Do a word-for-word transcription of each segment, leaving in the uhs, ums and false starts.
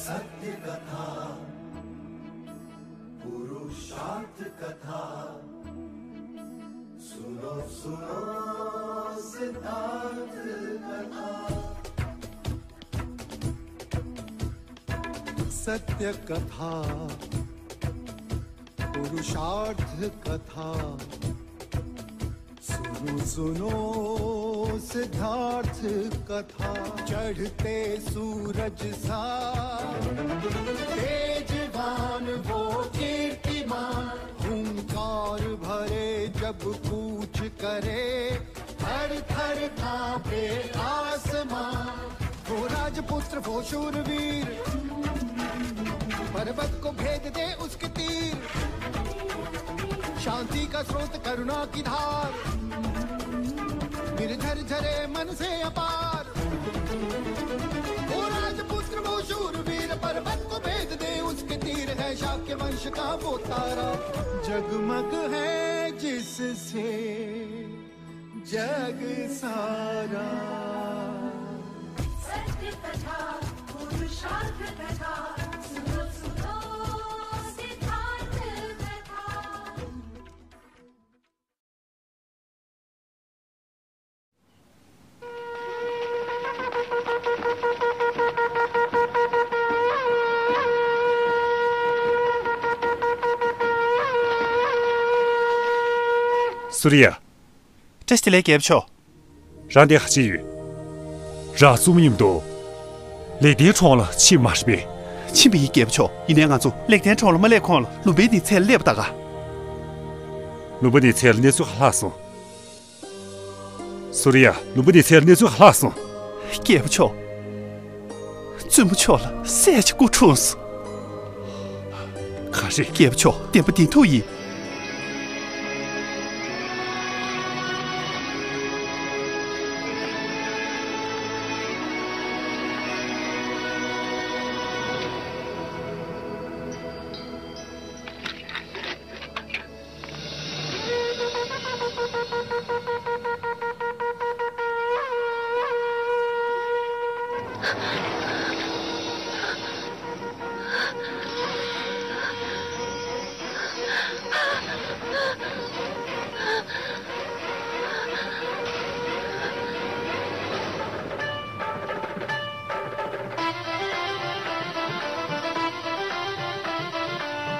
सत्य कथा, पुरुषार्थ कथा, सुनो सुनो सिद्धार्थ कथा। सत्य कथा, पुरुषार्थ कथा, सुनो सुनो सिद्धार्थ कथा। चढ़ते सूरज सा तेजवान वो कीर्तिमान, हुंकार भरे जब कूच करे, थर थर कांपे आसमां। वो राजपुत्र वो शूरवीर, पर्वत को भेद दे उसके तीर। शांति का स्रोत करुणा की धार, निर्झर झरे मन से अपार। वो राजपुत्र वो शूरवीर, पर्वत को भेद दे उसके तीर। है शाक्य वंश का वो तारा, जगमग है जिससे जग सारा। सत्य कथा, पुरुषार्थ कथा, सुनो सुनो सिद्धार्थ कथा। སུ་རི་ཡ། བཀྲ་ཤིས་བདེ་ལེགས་རྒྱལ་པོ་མཆོག། རང་འདིར་ག་བྱེད་ཡོད། རང་བཙུན་མོ་མཉམ་དུ་ལེགས་ལྡན་གྲོང་ལ་ཕྱིན་མ་རེད་པས། ཕྱིན་པ་ཡིན་རྒྱལ་པོ་མཆོག། ཡིན་ནའི་ང་ཚོ་ལེགས་ལྡན་གྲོང་ལ་མ་སླེབས་གོང་ལ་ལུམ་བི་ནིའི་ཚལ་ལ་སླེབས་པ་ད་ག། ལུམ་བི་ནིའི་ཚལ་ལ་གནས་ཚུལ་ག་ལྷག་སོང་། སུ་རི་ཡ། ལུམ་བི་ནིའི་ཚལ་གནས་ཚུལ་ག་ལྷག་སོང་། རྒྱལ་པོ་མཆོག། བཙུན་མོ་མཆོག་ལ་སྲས་ཀྱི་སྐུ་འཁྲུངས་སོང་། ག་རེ། རྒྱལ་པོ་མཆོག། བདེན་པ་བདེན་ཐུག་ཡིན།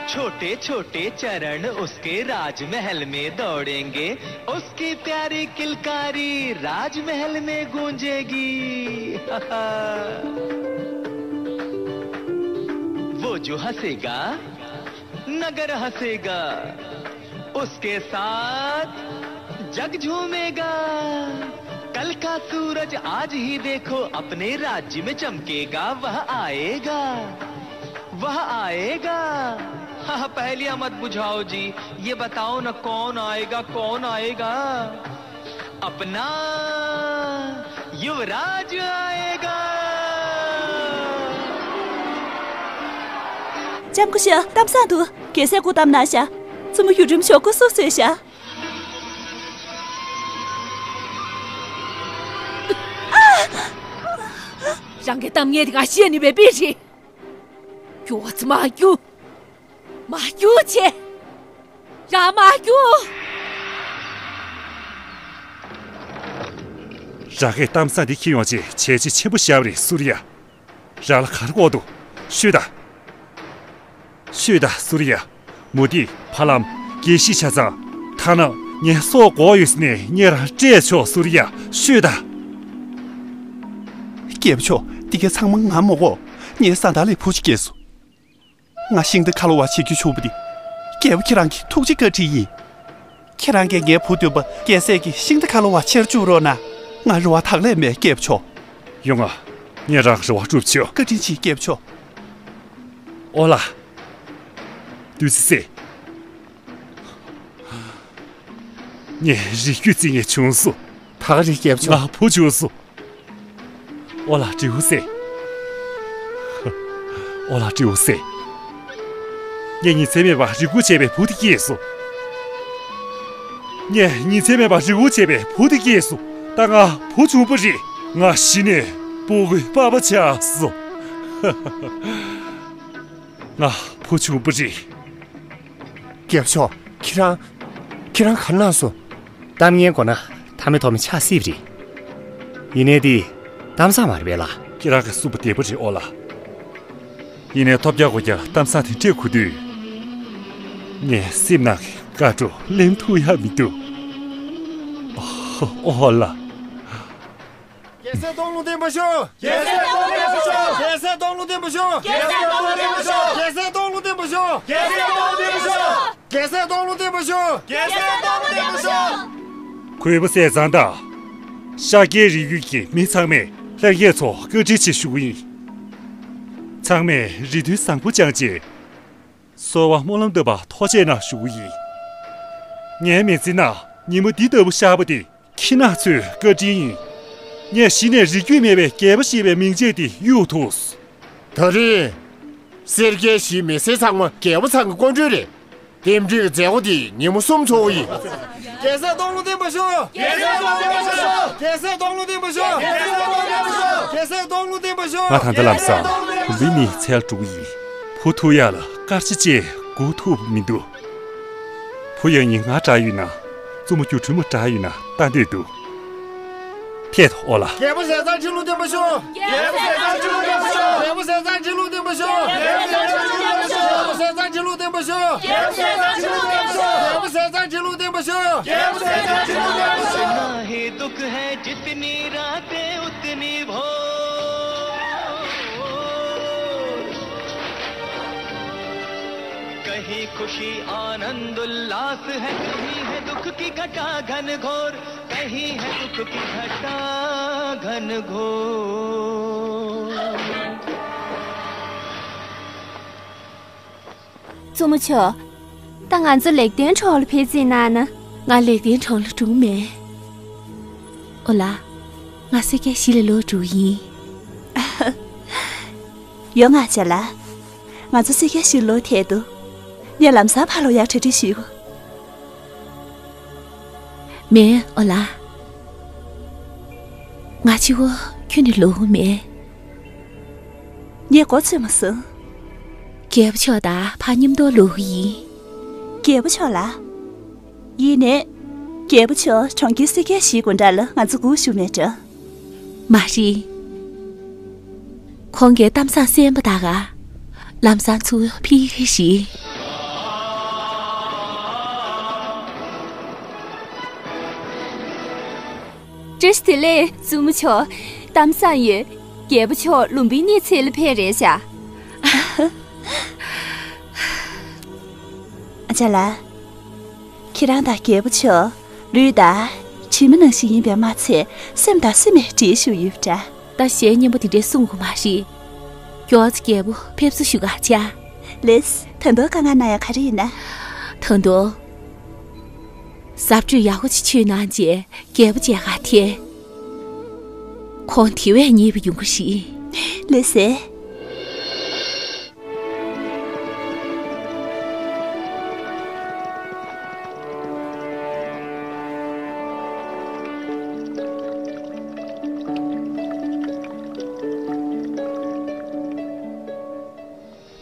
छोटे छोटे चरण उसके राजमहल में दौड़ेंगे, उसकी प्यारी किलकारी राजमहल में गूंजेगी। वो जो हंसेगा, नगर हंसेगा, उसके साथ जग झूमेगा। कल का सूरज आज ही देखो, अपने राज्य में चमकेगा, वह आएगा, वह आएगा। हाँ, पहेलियां मत बुझाओ जी, ये बताओ ना, कौन आएगा, कौन आएगा? अपना युवराज आएगा। ལྕམ་སྐུ་ཞབས། གཏམ་བཟང་འདུག། རྒྱལ་སྲས་སྐུ་བལྟམས་གནང་ཤག། བཙུན་མོ་ཡུལ་ཁྲིམས་ཤོག་སྐུ་གཟུགས་བཟོས་ཤག། རང་གི་གཏམ་ངན་དེ་ག་བཤད་ནུས་པའི་དཔེ་རེད། རྒྱུ་བ་ཚོ་མ་རྒྱུ། མ་རྒྱུ་བྱེད། རང་མ་རྒྱུ། རང་གིས་གཏམ་བཟང་འདི་འཁྱེར་ཡོང་ཆེད་བྱས་རྗེས་ཆེན་པོ་བཞག་པ་རེད་སུ་རི་ཡ། རང་ལ་ག་རེ་དགོས་འདུག། ཤོད་དང་། ཤོད་དང་སུ་རི་ཡ། མུ་ཏིག། ཕ་ལམ། དགེ་བཤེས་ཆ་ཚང་། ཐ་ན་ངའི་སྲོག་དགོས་ཡོད་ཟེར་ནའི་ངས་རང་སྤྲད་ཆོག་སུ་རི་ཡ། ཤོད་དང་། རྒྱལ་པོ་མཆོག། འདི་ག་ཚང་མ་ང་མ་གཏོགས་ངའི་བཟའ་ཟླ་ལ་བུ་ཅིག་སྐྱེས་སོང་། ང་ཤིང་རྟ་ཁ་ལོ་བ་བྱེད་རྒྱུ་བྱུང་བ་འདི། རྒྱལ་པོ་ཁྱེད་རང་གི་ཐུགས་རྗེ་བཀའ་དྲིན་ཡིན། ཁྱེད་རང་གིས་ངའི་བུ་འདུན་པ་རྒྱལ་སྲས་ཀྱི་ཤིང་རྟ་ཁ་ལོ་བ་ཁྱེར་བཅུག་རོགས་གནང་། ང་རེ་བ་དག་ལས་མེད་རྒྱལ་པོ་མཆོག། ཡོང་ང་། ངས་རང་རེ་བ་སྒྲུབ་ཆོག། བཀའ་དྲིན་ཆེ་རྒྱལ་པོ་མཆོག། ཨོ་ལ། བདུད་རྩི་སེ། ངས་རིགས་རྒྱུད་རྩིས་ངེས་བྱུང་སོང་། ད་ག་རེད་རྒྱལ་པོ་མཆོག། ང་བུ་བྱུང་སོང་། ཨོ་ལ་སྤྲེའུ་སེ། ཨོ་ལ་སྤྲེའུ་སེ། ངས་ཉིན་མཚན་མེད་པར་རེ་སྒུག་བྱས་པའི་བུ་དེ་སྐྱེས་སོང་། ངས་ཉིན་མཚན་མེད་པར་རེ་སྒུག་བྱས་པའི་བུ་དེ་སྐྱེས་སོང་། ད་ང་བུ་བྱུང་བ་རེད། ང་གཞི་ནས་སྤུ་གུའི་པ་ཕ་ཆགས་སོང་། ང་བུ་ཆུང་པོ་རེད། རྒྱལ་པོ་མཆོག་ཁྱེད་རང་། ཁྱེད་རང་ག་རེ་གནང་སོང་། གཏམ་ངན་གོ་ན་མཐའ་མེད་ཐོགས་མེད་ཆགས་སྲིད་པ་རེད། ཡིན་ནའི་འདི་གཏམ་བཟང་མ་རེད་པས་ལགས། ཁྱེད་རང་གི་གསུངས་པ་བདེན་པ་རེད་ཨོ་ལགས། ཡིན་ནའི་ཐོབ་རྒྱག་དགོས་རྒྱག་གཏམ་བཟང་དེ་འདྲས་གོ་དུས། ངའི་སེམས་ནང་གི་དགའ་སྤྲོ་ལེན་ཐུབ་ཡག་མི་འདུག་ཨོ་ལགས། རྒྱལ་སྲས་སྟོང་ལུང་བསྟན་པ་ཤོག་རྒྱལ་སྲས་སྟོང་ལུང་བསྟན་པ་ཤོག་རྒྱལ་སྲས་སྟོང་ལུང་བསྟན་པ་ཤོག་རྒྱལ་སྲས་སྟོང་ལུང་བསྟན་པ་ཤོག་རྒྱལ་སྲས་སྟོང་ལུང་བསྟན་པ་ཤོག་རྒྱལ་སྲས་སྟོང་ལུང་བསྟན་པ་ཤོག་རྒྱལ་སྲས་སྟོང་ལུང་བསྟན་པ་ཤོག་རྒྱལ་སྲས་སྟོང་ལུང་བསྟན་པ་ཤོག་གུས་པ་ཟས་གཙང་དང་། ཤཱཀྱའི་རིགས་རྒྱུད་ཀྱི་མི་ཚང་མས་ལྷན་རྒྱས་ཚོ་བཀའ་དྲིན་ཆེ་ཞུ་གི་ཡིན། ཚང་མས་རེ་འདུན་བཟང་པོ་བཅངས་རྗེས། གསོལ་བ་སྨོན་ལམ་བཏབ་པར་ཐུགས་རྗེ་གནང་ཞུ་གི་ཡིན། ངའི་མི་ཚེ་ནང་ཉི་མ་འདི་ལྟ་བུ་ཤར་བ་དེ་ཁྱེད་རང་ཚོའི་བཀའ་དྲིན་ཡིན། ངས་གཞི་ནས་རིགས་རྒྱུད་མེད་པའི་རྒྱལ་པོ་ཞེས་པའི་མིང་ཆད་དེ་གཡུག་ཐུབ། ད་རེས་སེར་སྐྱའི་གཞིས་མི་སེར་ཚང་མ་རྒྱལ་པོ་ཚང་གི་སྐུ་མགྲོན་རེད། རྟེན་འབྲེལ་གྱི་མཛད་སྒོ་འདི་ཉིན་མོ་གསུམ་འཚོགས་ཀྱི་ཡིན། རྒྱལ་སྲས་སྟོང་ལུང་བསྟན་པ་ཤོག་རྒྱལ་སྲས་སྟོང་ལུང་བསྟན་པ་ཤོག་རྒྱལ་སྲས་སྟོང་ལུང་བསྟན་པ་ཤོག་རྒྱལ་སྲས་སྟོང་ལུང་བསྟན་པ་ཤོག་ང་ད་ལྟ་ལམ་སང་བུ་མི་ཚལ་འགྲོ་གི་ཡིན། བུ་ཐུག་ཡག་ལ་དཀར་ཆ་བཅས་སྒུག་ཐུབ་མི་འདུག་བུ་ཡང་ཉིན་ང་དྲག་ཡོད་ན། བཙུན་མོ་སྒྱུ་འཕྲུལ་མ་དྲག་ཡོད་ན་ལྟ་འདོད་འདུག་ཕེབས་ཨོ་ལགས། རྒྱལ་པོ་ཟས་གཙང་ཁྲི་ལུང་བསྟན་པ་ཤོག་རྒྱལ་པོ་ཟས་གཙང་ཁྲི་ལུང་བསྟན་པ་ཤོག་རྒྱལ་པོ་ཟས་གཙང་ཁྲི་ལུང་བསྟན་པ་ཤོག་རྒྱལ་པོ་ཟས་གཙང་ཁྲི་ལུང་བསྟན་པ་ཤོག་རྒྱལ་པོ་ཟས་གཙང་ཁྲི་ལུང་བསྟན་པ་ཤོག་རྒྱལ་པོ་ཟས་གཙང་ཁྲི་ལུང་བསྟན་པ་ཤོག་རྒྱལ་པོ་ཟས་གཙང་ཁྲི་ལུང་བསྟན་པ་ཤོག कहीं खुशी आनंद उल्लास है, कहीं है दुख की घटा घनघोर, कहीं है दुख की घटा घनघोर। བཙུན་མོ་མཆོག་ད་ང་ཚོ་ལེགས་ལྡན་གྲོང་ལ་ཕེབས་རྩིས་གནང་ན། ང་ལེགས་ལྡན་གྲོང་ལ་འགྲོ་གི་མེད། ཨོ་ལགས། ང་སེར་སྐྱའི་གཞིས་ལ་ལོག་འགྲོ་གི་ཡིན། ཡོང་ང་བྱ་ལ། ང་ཚོ་སེར་སྐྱའི་གཞིས་ལོག་ཐད་དུ། ངས་ལམ་སང་ཕར་ལོག་ཡག་གྲ་སྒྲིག་ཞུས། མེད་ཨོ་ལགས། ང་གཅིག་པོ་ཁྱོན་ནས་ལོག་གི་མེད། ངས་མགོ་ཚོས་མ་སོང་། རྒྱལ་པོ་མཆོག་དང་ཕར་མཉམ་དུ་ལོག་གི་ཡིན། རྒྱལ་པོ་མཆོག་ལ། ཡིན་ནས། རྒྱལ་པོ་མཆོག་གྲོང་ཁྱེར་སེར་སྐྱའི་གཞིས་དགོང་དག་ལ་ང་ཚོ་སྒུག་བཞུགས་མེད་འགྲོ། མ་རེད། ཁོང་གིས་གཏམ་བཟང་གསན་པ་ད་ག་ལམ་སང་ཚུར་ཕེབས་ཀྱི་རེད། བཀྲ་ཤིས་བདེ་ལེགས་བཙུན་མོ་མཆོག་གཏམ་བཟང་ཡོད། རྒྱལ་པོ་མཆོག་ལུམ་བི་ནིའི་ཚལ་ལ་ཕེབས་རེད་ཤག་ཨ་ཅག་ལགས། ཁྱེད་རང་དང་རྒྱལ་པོ་མཆོག་ལུས་དང་གྲིབ་མ་ནང་བཞིན་ཡིན་པས་མ་ཚད་སེམས་དང་སེམས་མེད་འདྲེས་བཞུགས་ཡོད་པ་འདྲ། ད་གཞས་སྙན་པོ་དེ་འདྲས་གསུང་དགོས་མ་རེད། མགྱོགས་ཙམ་རྒྱལ་པོ་ཕེབས་བསུ་ཞུ་ག་བྱ། ལེས། ད་དུང་དཀའ་ངལ་གནང་ཡག་ག་རེ་ཡིན་ན། ད་དུང་། གཟབ་སྤྲོས་ཡག་པོ་ཅིག་བྱས་གནང་རྗེས་རྒྱལ་པོ་མཇལ་ག་ཐད། ཁོང་དེ་བས་མཉེས་པོ་ཡོང་གི་རེད། ལེས་སེ།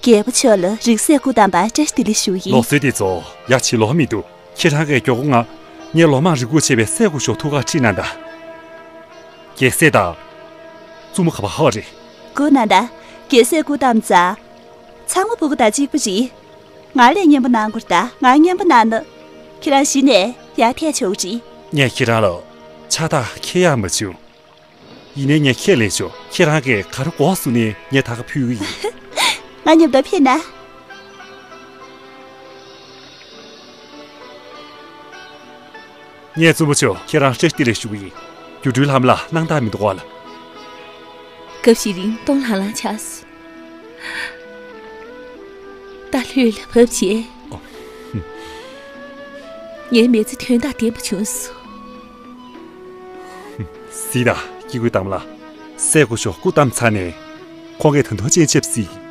རྒྱལ་པོ་མཆོག་ལ་རིང་བསྲེལ་སྐུ་བལྟམས་པར་བཀྲ་ཤིས་བདེ་ལེགས་ཞུ་ཡིན། ལུགས་སྲོལ་འདི་ཚོ་ཡ་བྱེད་ལོང་མི་འདུག་ཁྱེད་རང་གིས་མགྱོགས་པོ་ང་ངའི་ལོ་མང་རེ་སྒུག་བྱས་པའི་སྲས་སྐུ་ཞབས་ཐུགས་ཁར་ཁྲིད་གནང་དང་། རྒྱལ་སྲས་དང་། བཙུན་མོ་ག་པར་ཕེབས་རེད། སྒུག་གནང་དང་། རྒྱལ་སྲས་སྐུ་བལྟམས་ཙང་། ཚང་མ་སྤུ་གུ་དང་གཅིག་པ་རེད། ང་ལ་སྙན་པོ་གནང་དགོས་རེད་ད། ང་སྙན་པོ་གནང་ན། ཁྱེད་རང་གཞི་ནས་ཡར་ཐད་ཆོག་གི་རེད། ངས་ཁྱེད་རང་ལ་ཕྱག་རྟགས་འཁྱེར་ཡག་མ་བྱུང་། ཡིན་ནའི་ངས་ཁས་ལེན་ཆོག་ཁྱེད་རང་གིས་ག་རེ་དགོས་གསུངས་ནའི་ངས་ད་ག་ཕུལ་གི་ཡིན། ང་མཉམ་དུ་ཕེབས་ན། ངས་བཙུན་མོ་ཆོ་ཁྱེད་རང་བཀྲ་ཤིས་བདེ་ལེགས་ཞུ་གི་ཡིན། སྒྱུ་འཕྲུལ་ལྷ་མོ་ལ་སྣང་དག་མི་འདུག་ག་ལགས། སྐབས་ཤིག་རིང་སྟོང་ལྷང་ལྷང་ཆགས་སོང་། ད་ལྷོད་ལ་བབས་བྱས། ངའི་མི་ཚེ་དོན་དང་ལྡན་པ་བྱུང་སོང་། གཟིགས་དང་སྐྱེ་དགུའི་གཏམ་ལ། སྲས་སྐུ་ཞབས་སྐུ་བལྟམས་ཚར་ནས། ཁོང་གིས་ད་དུང་སྤྱན་ཆབ་གཟིགས།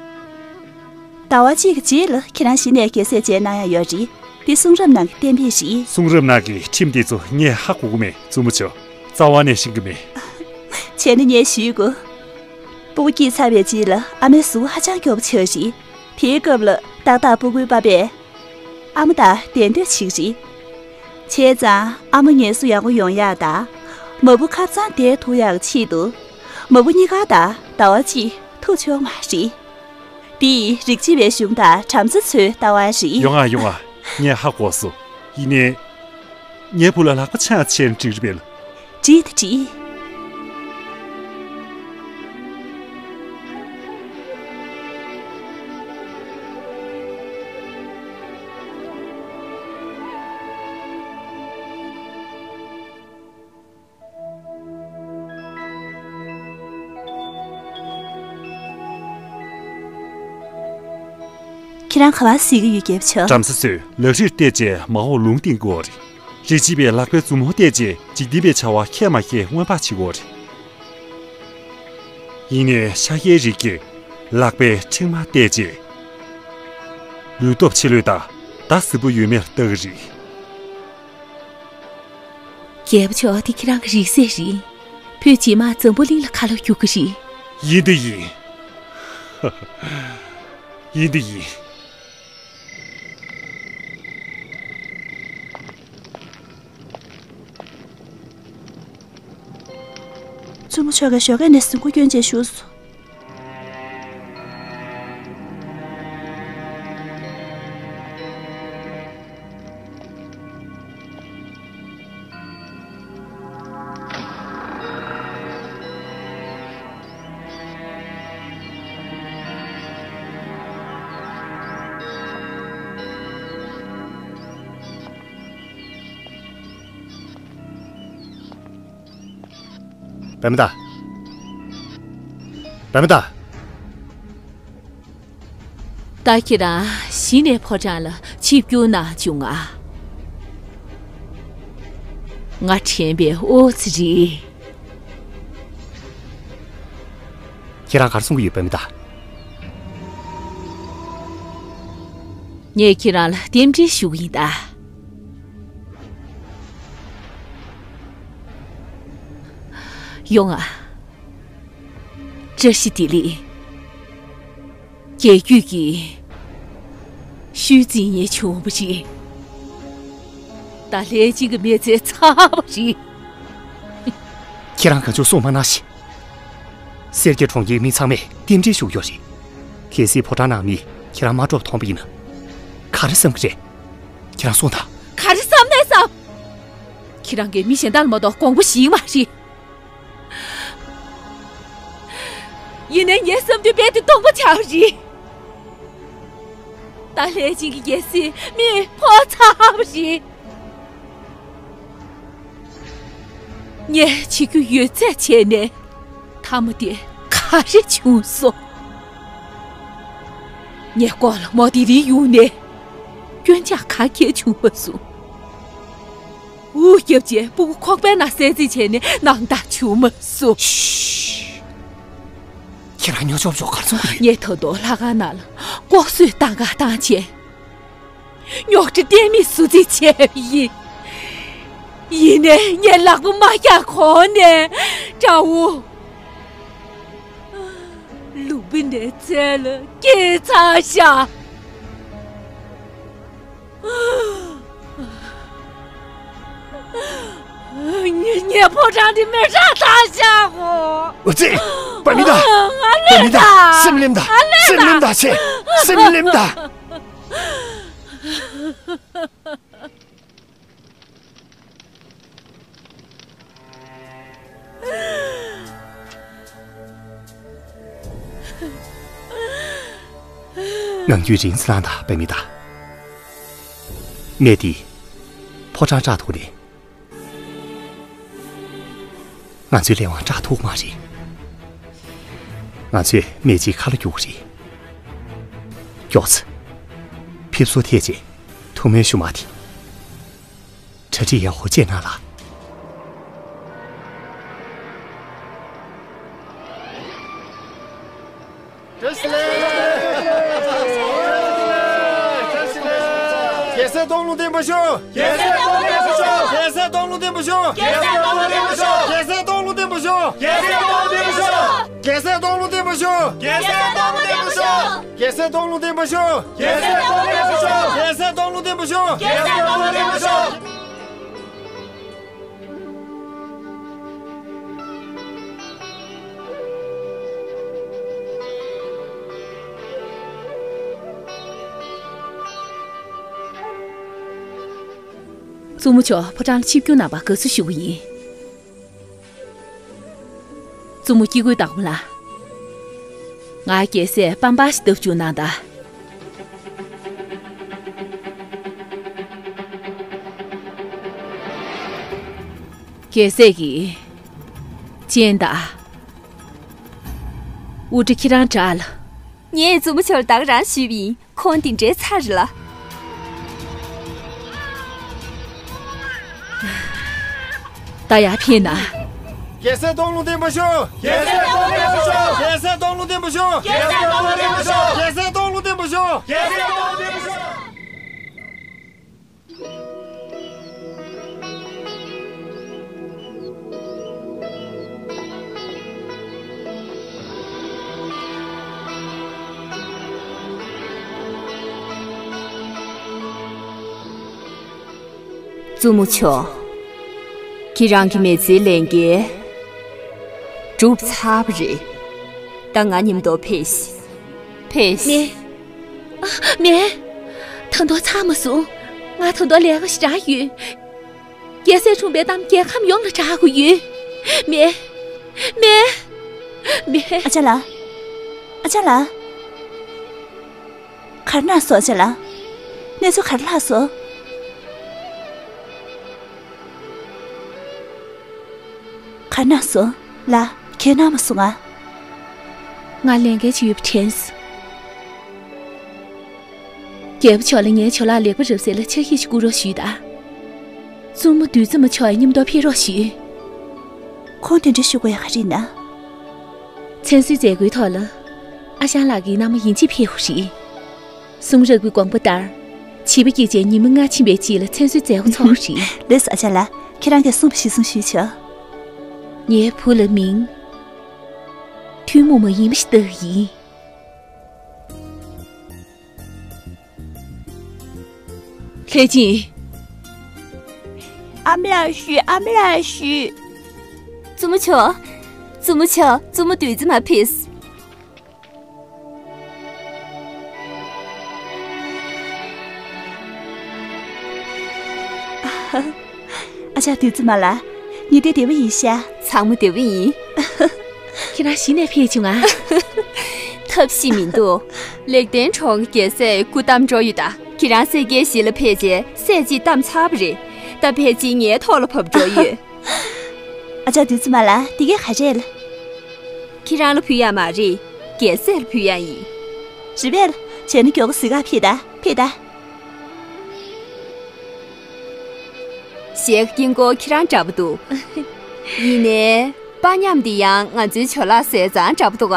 ཟླ་བ་གཅིག་གི་རྗེས་ལ་ཁྱེད་རང་གཞི་ནས་རྒྱལ་སྲས་མཇལ་གནང་ཡག་ཡོད་རེད། འདི་གསུང་རབ་ནང་གི་གཏན་འབེབས་རེད། གསུང་རབ་ནང་གི་ཁྲིམས་དེ་ཚོ་ངས་ཧ་གོ་གི་མེད་བཙུན་མོ་ཆོ། རྩ་བ་ནས་ཤེས་ཀྱི་མེད། བྱས་ན་ངས་ཞུ་དགོས། སྤུ་གུ་སྐྱེས་ཚར་བའི་རྗེས་ལ་ཨ་མའི་གཟུགས་པོ་ཧ་ཅང་སྐྱོ་པོ་ཆགས་རེད། དེའི་སྐབས་ལ་ཏག་ཏག་སྤུ་གུའི་པ་ཕས་ཨ་མ་དང་བདེ་འདོད་བྱེད་ཀྱི་རེད། བྱས་ཙང་ཨ་མ་ངལ་གསོ་ཡག་པོ་ཡོང་ཡག་དང་། མ་བུ་ཁ་སང་བསྡད་ཐུབ་ཡག་ཆེད་དུ། མ་བུ་གཉིས་ཀ་དང་ཟླ་བ་གཅིག་ཐུག་ཆོག་མ་རེད། འདི་ཡིན་རིགས་གཅིག་པའི་གཞུང་དང་བྲམ་ཟེ་ཚོའི་ལྟ་བ་རེད། ཡོང་ང་ཡོང་ང་། ངས་ཧ་གོ་སོང་། ཡིན་ནའི། ངའི་བུ་ལ་ལག་པ་ཆང་ཆེན་འགྲིག་རེད་པས། འགྲིག་ད་འགྲིག། ཁྱེད་རང་ག་པར་གཟིགས་ཀྱི་ཡོད་རྒྱལ་པོ་མཆོག་བྲམ་ཟེ་ཚོས་ལག་རིས་བལྟས་རྗེས་མ་འོངས་ལུང་བསྟན་དགོས་རེད། རིགས་གཅིག་པས་ལག་པའི་མཛུབ་མོ་བལྟས་རྗེས་འཇིག་རྟེན་པའི་བྱ་བ་ཁས་མ་ཁས་མངོན་པར་བྱེད་དགོས་རེད། ཡིན་ནའི་ཤཱཀྱའི་རིགས་ཀྱིས་ལག་པའི་མཁྲིག་མ་བལྟས་རྗེས། ལུས་སྟོབས་ཆེ་ལོས་དང་ཟླ་སྲིན་པོ་ཡོད་མེད་ལྟ་གི་རེད། རྒྱལ་པོ་མཆོག་འདི་ཁྱེད་རང་གི་རིགས་སྲས་རེད། བོད་རྗེས་མ་འཛམ་བུ་གླིང་ལ་ཁ་ལོ་སྒྱུར་གི་རེད། ཡིན་དེ་ཡིན། ཡིན་དེ་ཡིན། བཙུན་མོ་མཆོག་གིས་ཞོགས་ཀས་ནས་གཟིམ་ཁུག་སྐྱོན་བྱས་བཞུགས་སོང་། པདྨ་བདག་པདྨ་བདག་ད་ཁྱེད་རང་གཞི་ནས་ཕོ་བྲང་ལ་ཆིབས་བསྒྱུར་གནང་བྱུང་ང་། ང་དྲན་པའི་ཨོ་ཙི་རེད། ཁྱེད་རང་ག་རེ་གསུང་གི་ཡོད་པདྨ་བདག་ངས་ཁྱེད་རང་ལ་རྟེན་འབྲེལ་ཞུ་གི་ཡིན་ད། ཡོང་ང་། བཀྲ་ཤིས་བདེ་ལེགས། རྒྱལ་རྒྱུད་ཀྱི་ཤུལ་འཛིན་ཡས་བྱུང་བ་རེད། ད་ལྷས་སྦྱིན་གྱི་མི་ཚེ་ཚར་བ་རེད། ཁྱེད་རང་གང་བྱུང་གསུང་མ་གནང་ཞིག་སེར་སྐྱ་གྲོང་ཁྱེར་མི་ཚང་མས་རྟེན་འབྲེལ་ཞུ་གི་ཡོད་རེད། གལ་སྲིད་ཕོ་བྲང་ནང་མི་ཁྱེད་རང་མ་འགྲོ་བ་མཐོང་པ་ཡིན་ན། ག་རེ་བསམ་གྱི་རེད། ཁྱེད་རང་གསུངས་དང་། ག་རེ་བསམ་ནས་བསམ། ཁྱེད་རང་གིས་མི་གཞན་དག་ལ་མ་གཏོགས་དགོངས་པ་ཞིག་མ་རེད། ཡིན་ནའི་ངའི་བསམ་དོན་རྦད་དེ་སྟོང་པ་ཆགས་རེད། ད་ལྷས་སྦྱིན་གྱི་རྒྱལ་སྲིད་མེ་ཕོག་ཚར་བ་རེད། ངས་བྱེད་རྒྱུ་ཡོད་ཚད་བྱས་ནས་མཐའ་མ་དེ་ག་རེ་བྱུང་སོང་། ངས་ལྐོག་ལ་མོ་དེ་རིང་ཡོང་ནས་སྐྱོན་ཆ་ག་གེ་བྱུང་མ་སོང་། འུ་སྐྱབས་རྗེས་སྤུ་གུ་ཁོག་པའི་ནང་གསལ་རྩིས་བྱས་ནས་ནང་ལྟ་བྱུང་མ་སོང་། ཤི། ཁྱེད་རང་ཉོ་ཆོག་ཆོག་གར་སོང་གི་རེད། ངས་ད་དུང་ལྷ་ཁང་ནང་ལ་ལྐོག་གསོད་བཏང་ག་བཏང་བྱས། རྙོག་དྲ་གཏན་མེད་བཟོ་རྩིས་བྱས་པ་ཡིན། ཡིན་ནའི་ངས་ལག་པ་མ་བརྐྱངས་གོང་ནས་དགྲ་བོ་ལུམ་བི་ནིའི་རྩལ་ལ་སྐྱེས་ཚར་ཤག་ངས་ངའི་ཕོ་བྲང་འདི་མེ་སྲེག་བཏང་བཞག་གོ། ཨོ་ཙི། པདྨ་བདག་ང་ལེན་པདྨ་བདག་དང་། སེམས་ལེམ་དང་། ང་ལེན་སེམས་ལེམ་དང་། དང་ཆེ། སེམས་ལེམ་དང་། ངང་རྒྱུད་རིང་ཙམ་ལངས་དང་པདྨ་བདག་གནས་འདི་ཕོ་བྲང་བཀྲག་ཐུག་ནས། ང་ཚོའི་ལས་དབང་བཀྲག་ཐུག་མ་རེད། ང་ཚོས་མེ་ལྕེའི་ཁ་ལོ་རྒྱུག་གི་རེད། མགྱོགས་ཚེ། ཕེབས་བསུ་ཐེག་ཆེ། ཐུགས་སྨོན་ཞུ་མ་དེ། གྲ་སྒྲིག་ཡག་པོ་བྱས་གནང་ལ། བཀྲ་ཤིས་བདེ་ལེགས། བཀྲ་ཤིས་བདེ་ལེགས། རྒྱལ་སྲས་སྟོང་ལུང་བསྟན་པ་ཤོག་རྒྱལ་སྲས་སྟོང་ལུང་བསྟན་པ་ཤོག་རྒྱལ་སྲས་སྟོང་ལུང་བསྟན་པ་ཤོག་རྒྱལ་སྲས་སྟོང་ལུང་བསྟན་པ་ཤོག་རྒྱལ་སྲས་སྟོང་ལུང་བསྟན་པ་ཤོག་རྒྱལ་སྲས་སྟོང་ལུང་བསྟན་པ་ཤོག་རྒྱལ་སྲས་སྟོང་ལུང་བསྟན་པ། ཤོག་རྒྱལ་སྲས་སྟོང་ལུང་བསྟན་པ་ཤོག་རྒྱལ་སྲས་སྟོང་ལུང་བསྟན་པ་ཤོག་རྒྱལ་སྲས་སྟོང་ལུང་བསྟན་པ་ཤོག་རྒྱལ་སྲས་སྟོང་ལུང་བསྟན་པ་ཤོག་རྒྱལ་སྲས་སྟོང་ལུང་བསྟན་པ་ཤོག་བཙུན་མོ་མཆོག་ཕོ་བྲང་ལ་ཆིབས་བསྒྱུར་གནང་བར་དགའ་བསུ་ཞུ་གི་ཡིན། བཙུན་མོ་སྐྱེ་དགུའི་བདག་པོ་ལགས། ང་རྒྱལ་སྲས་པམ་པ་ཞིག་བཏབ་བཅུག་གནང་དང་། རྒྱལ་སྲས་ཀྱིས་སྤྱན་དང་། དབུ་སྐྲ་ཁྱེད་རང་བྲེགས་ལ། ངས་བཙུན་མོ་མཆོག་ལ་ད་ག་རང་ཞུས་པ་ཡིན། ཁོང་དེ་འདྲའི་ཚ་རེད་ལ། ད་ཡར་ཕེབས་ན། རྒྱལ་སྲས་སྟོང་ལུང་བསྟན་པ་ཤོག་རྒྱལ་སྲས་སྟོང་ལུང་བསྟན་པ་ཤོག་རྒྱལ་སྲས་སྟོང་ལུང་བསྟན་པ་ཤོག་རྒྱལ་སྲས་སྟོང་ལུང་བསྟན་པ་ཤོག་རྒྱལ་སྲས་སྟོང་ལུང་བསྟན་པ་ཤོག་བཙུན་མོ་མཆོག་ཁྱེད་རང་གི་མི་ཚེའི་ལས་འགན་གྲུབ་ཚར་བ་རེད། ད་ང་མཉམ་དུ་ཕེབས་ཤིག་ཕེབས་ཤིག་མེད། ཨ། མེད། ད་དུང་ཚར་མ་སོང་། ང་ད་དུང་ལས་ཀ་ཞེ་དྲག་ཡོད། རྒྱལ་སྲས་འཁྲུངས་པའི་གཏམ་རྒྱལ་ཁམས་ཡོངས་ལ་གྲགས་དགོས་ཡོད། མེད། མེད། མེད། ཨ་ཅག་ལགས། ཨ་ཅག་ལགས། ག་རེ་གནང་སོང་ཨ་ཅག་ལགས། གནས་ཚུལ་ག་རེ་ལྷག་སོང་། ག་རེ་གནང་སོང་། ལགས། ག་རེ་གནང་མ་སོང་ང་། ང་ལས་འགན་ཅིག་ཡོད་པ་དྲན་སོང་། རྒྱལ་པོ་མཆོག་ལ་ངའི་ཇོ་ལགས་ལེགས་པ་རབ་གསལ་ལ་ཕྱག་བཞེས་ཤིག་བསྐུར་རོགས་ཞུས་དང་། བཙུན་མོ་བདུད་རྩི་མ་མཆོག་ཡང་མཉམ་དུ་ཕེབས་རོགས་ཞུས། ཁོང་དེ་འདྲ་ཞུ་དགོས་ཡག་ག་རེ་ཡིན་ན། མཚན་གསོལ་མཛད་སྒོའི་ཐོག་ལ། ཨ་ཞང་ལགས་ཀྱི་མནའ་མ་ཡིན་གཅིག་ཕེབས་པ་རེད། གསུང་རབ་ཀྱི་དགོངས་པ་ལྟར། བྱིས་པ་སྐྱེས་རྗེས་ཉི་མ་ལྔ་ཕྱིན་པའི་རྗེས་ལ་མཚན་གསོལ་མཛད་སྒོ་ཚོགས་པ་རེད། ལགས་སོ་ཨ་ཅག་ལགས། ཁྱེད་རང་གིས་གསུངས་པ་གཞིར་བཟུང་ཞུས་ཆོག་ངའི་བུ་ལ་མིང་། ཐུན་མོང་མ་ཡིན་པ་ཞིག་བཏགས་ཡིན། ལྷས་སྦྱིན། ཨ་མ་ལགས་བཞུགས། ཨ་མ་ལགས་བཞུགས། བཙུན་མོ་མཆོག་བཙུན་མོ་མཆོག་བཙུན་མོ་བདུད་རྩི་མ་ཕེབས། ཨ་ཅག་བདུད་རྩི་མ་ལགས། ངེད་དེ་བདེ་པོ་ཡིན་ཤག་ཚང་མ་བདེ་པོ་ཡིན། ཁྱེད་རང་གཞི་ནས་ཕེབས་བྱུང་ང་། ཐབས་ཤེས་མི་འདུག་ལེགས་ལྡན་གྲོང་རྒྱལ་སྲས་སྐུ་བལྟམས་འགྲོ་ཡོད་ད། ཁྱེད་རང་སྲས་སྐྱེས་གཞི་ལ་ཕེབས་རྗེས་སྲས་གཅིག་བལྟམས་ཚར་བ་རེད། ད་ཕལ་ཆེར་ངའི་ཐོག་ལ་བབས་འགྲོ་ཡོད། ཨ་ཅག་བདུད་རྩི་མ་ལགས། འདི་གས་ག་རེ་རེད། ཁྱེད་རང་ལ་ཕུལ་ཡག་མ་རེད། རྒྱལ་སྲས་ལ་ཕུལ་ཡག་ཡིན། རེད་པས། བྱས་ན་མགྱོགས་པོ་གཟིགས་གར་ཕེབས་ད། ཕེབས་ད། ཞལ་དཀྱིལ་འཁོར་ཁྱེད་རང་འདྲ་པོ་འདུག་ཡིན་ནའི། པ་མཉམ་འདི་ཡང་ང་ཚོའི་ཇོ་ལགས་ཟས་གཙང་འདྲ་པོ་འདུག་ག་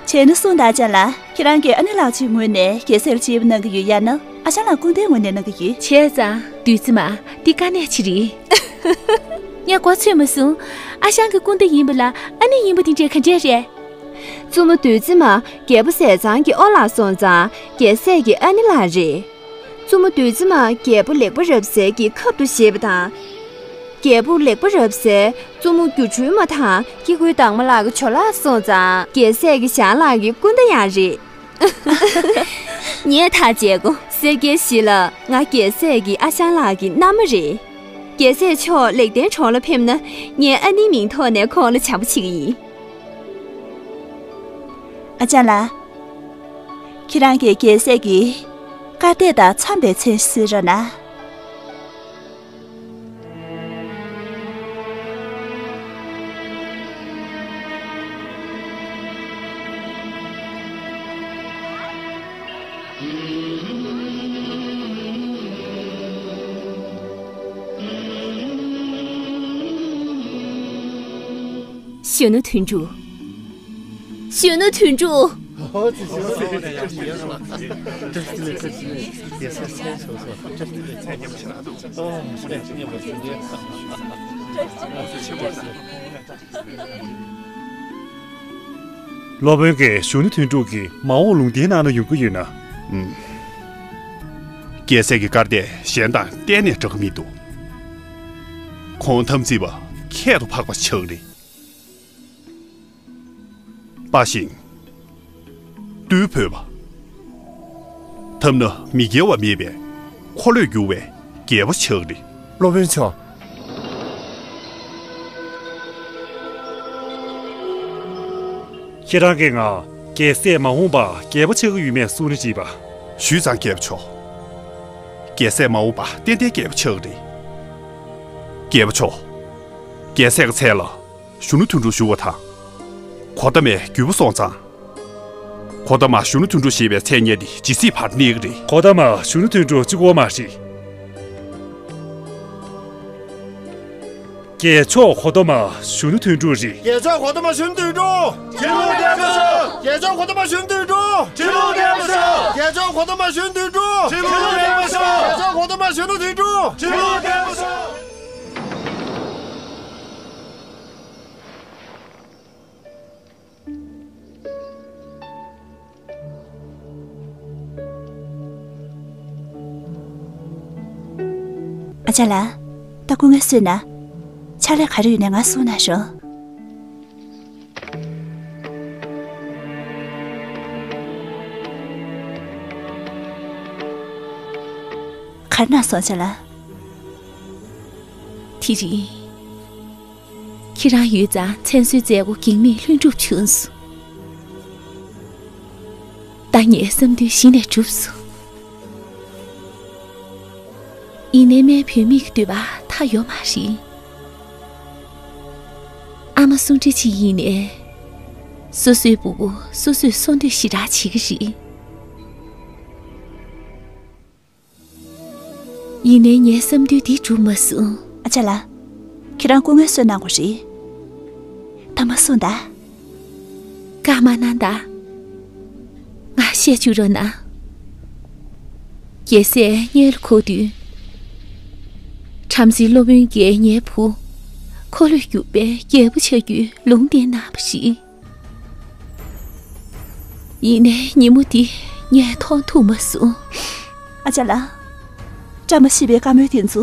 བྱས་ན་གསུངས་དང་ཨ་ཅག་ལགས། ཁྱེད་རང་གིས་ཨ་ནེ་ལགས་ཀྱི་ངོས་ནས་རྒྱལ་སྲས་ལ་བརྗེ་པོ་གནང་གི་ཡོད་ཡ་ན། ཨ་ཞང་ལགས་སྐུ་ཟླའི་ངོས་ནས་གནང་གི་ཡོད། བྱས་ཙང་བདུད་རྩི་མ། འདི་དཀའ་གནད་ཅིག་རེད། ངས་གོ་ཚོད་མ་སོང་། ཨ་ཞང་གི་སྐུ་ཟླ་ཡིན་པ་ལ་ཨ་ནེ་ཡིན་པ་དེ་འདྲས་ག་འདྲས་རེད། བཙུན་མོ་བདུད་རྩི་མ་རྒྱལ་པོ་ཟས་གཙང་གི་ཨོ་ལགས་སོང་ཙང་རྒྱལ་སྲས་ཀྱི་ཨ་ནེ་ལགས་རེད། བཙུན་མོ་བདུད་རྩི་མ་རྒྱལ་པོ་ལེགས་པ་རབ་གསལ་གྱི་ཁབ་ཏུ་བཞེས་པ་དང་། རྒྱལ་པོ་ལེགས་པ་རབ་གསལ་བཙུན་མོ་སྒྱུ་འཕྲུལ་མ་དང་སྐྱེ་དགུའི་བདག་མོ་ལགས་ཀྱི་ཇོ་ལགས་སོང་ཙང་རྒྱལ་སྲས་ཀྱི་ཞང་ལགས་ཀྱི་སྐུ་ཟླ་ཡང་རེད། ངས་ཐག་བཅད་གོ་སྲས་སྐྱེས་གཞི་ལ་ང་རྒྱལ་སྲས་ཀྱི་ཨ་ཞང་ལགས་ཀྱི་མནའ་མ་རེད། རྒྱལ་སྲས་མཆོག་ལེགས་ལྡན་གྲོང་ལ་ཕེབས་ན་ངས་ཨ་ནེའི་མིང་ཐོག་ནས་ཁོང་ལ་བྱམས་པོ་བྱེད་ཀྱི་ཡིན། ཨ་ཅག་ལགས། ཁྱེད་རང་གིས་རྒྱལ་སྲས་ཀྱི་བཀའ་གཏད་དང་འཚམས་པའི་མཚན་གསོལ་རོགས་གནང་། གཞོན་ནུ་དོན་གྲུབ། གཞོན་ནུ་དོན་གྲུབ། སློབ་དཔོན་གྱིས་གཞོན་ནུ་དོན་གྲུབ་ཀྱི་མ་འོངས་ལུང་བསྟན་གནང་ན་ཡོང་གི་ཡོད་ན། ཨུམ། རྒྱལ་སྲས་ཀྱི་སྐར་དེ་གཞན་དང་གཏན་ནས་འདྲ་གི་མི་འདུག་ཁོང་དམ་ཚིག་པ་ཁྱད་དུ་འཕགས་པ་ཆགས་རེད། དཔའ་ཞིང་། རྟུལ་ཕོད་པ། ཐབས་ན་མི་དགེ་བ་མེད་པས་འཁོར་ལོས་སྒྱུར་བའི་རྒྱལ་པོ་ཆགས་རེད། སློབ་དཔོན་མཆོག་ཁྱེད་རང་གིས་ང་རྒྱལ་སྲས་མ་འོངས་པ་རྒྱལ་པོ་ཆགས་ཀྱི་ཡོད་མེད་གསུང་རེ་བྱས་པ། ཞུས་ཙང་རྒྱལ་པོ་མཆོག་རྒྱལ་སྲས་མ་འོངས་པ་ཏན་ཏན་རྒྱལ་པོ་ཆགས་རེད། རྒྱལ་པོ་མཆོག་རྒྱལ་སྲས་ཀྱི་མཚན་ལ་གཞོན་ནུ་དོན་གྲུབ་ཞུ་བ་དང་། གོ་ཏ་མའི་རྒྱུས་པོ་སོང་ཙང་། གོ་ཏ་མ་གཞོན་ནུ་དོན་གྲུབ་ཞེས་པའི་མཚན་སྙན་དེ་ཇི་སྲིད་བར་གནས་ཀྱི་རེད། གོ་ཏ་མ་གཞོན་ནུ་དོན་གྲུབ་གཅིག་པོ་མ་རེད། རྒྱལ་མཆོག་གོ་ཏ་མ་གཞོན་ནུ་དོན་གྲུབ་རེད། རྒྱལ་མཆོག་གོ་ཏ་མ་གཞོན་ནུ་དོན་གྲུབ། ཁྱེད་ལུང་བསྟན་པ་ཤོག་རྒྱལ་མཆོག་གོ་ཏ་མ་གཞོན་ནུ་དོན་གྲུབ། ཁྱེད་ལུང་བསྟན་པ་ཤོག་རྒྱལ་མཆོག་གོ་ཏ་མ་གཞོན་ནུ་དོན་གྲུབ། ཁྱེད་ལུང་བསྟན་པ་ཤོག་རྒྱལ་མཆོག་གོ་ཏ་མ་གཞོན་ནུ་དོན་གྲུབ། ཁྱེད་ལུང་བསྟན་པ་ཤོག་ཨ་ཅག་ལགས། ད་སྐུ་ངལ་གསོས་ན། ཕྱག་ལས་ག་རེ་ཡོད་ན་ང་གསུང་གནང་ཤོག་ག་རེ་གནང་སོང་ཨ་ཅག་ལགས། དེ་རིང་། ཁྱེད་རང་ཡོད་ཙང་མཚན་གསོལ་མཛད་སྒོ་གེགས་མེད་ལྷུན་གྲུབ་བྱུང་སོང་། ད་ངའི་བསམ་འདུན་གཞི་ནས་གྲུབ་སོང་། ཡིན་ནའི་སྨད་བུད་མེད་ཀྱི་འདོད་པ་མཐའ་ཡོད་མ་རེད། ཨ་མ་གསུང་འདྲི་ཅིག་ཡིན་ནའི། སོ་སོའི་སྤུ་གུ་སོ་སོས་གསོ་འདོད་ཞེ་དྲག་བྱེད་ཀྱི་རེད། ཡིན་ནའི་ངའི་བསམ་འདུན་འདི་འགྲུབ་མ་སོང་། ཨ་ཅག་ལགས། ཁྱེད་རང་སྐུ་ངལ་གསོ་གནང་དགོས་རེད། ད་མ་གསུངས་ད། བཀའ་མ་གནང་ད། ང་བཤད་བཅུག་རོགས་གནང་། རྒྱལ་སྲས་མངལ་ལ་འཁོར་དུས། བྲམ་ཟེ་སློབ་དཔོན་གྱིས་ངའི་བུ། འཁོར་ལོས་སྒྱུར་བའི་རྒྱལ་པོ་བྱ་རྒྱུའི་ལུང་བསྟན་གནང་བ་རེད། ཡིན་ནའི་ཉིན་མོ་འདི་ངས་མཐོང་ཐུབ་མ་སོང་། ཨ་ཅག་ལགས། བཀྲ་མ་ཤིས་པའི་བཀའ་མོལ་དེ་ཚོ་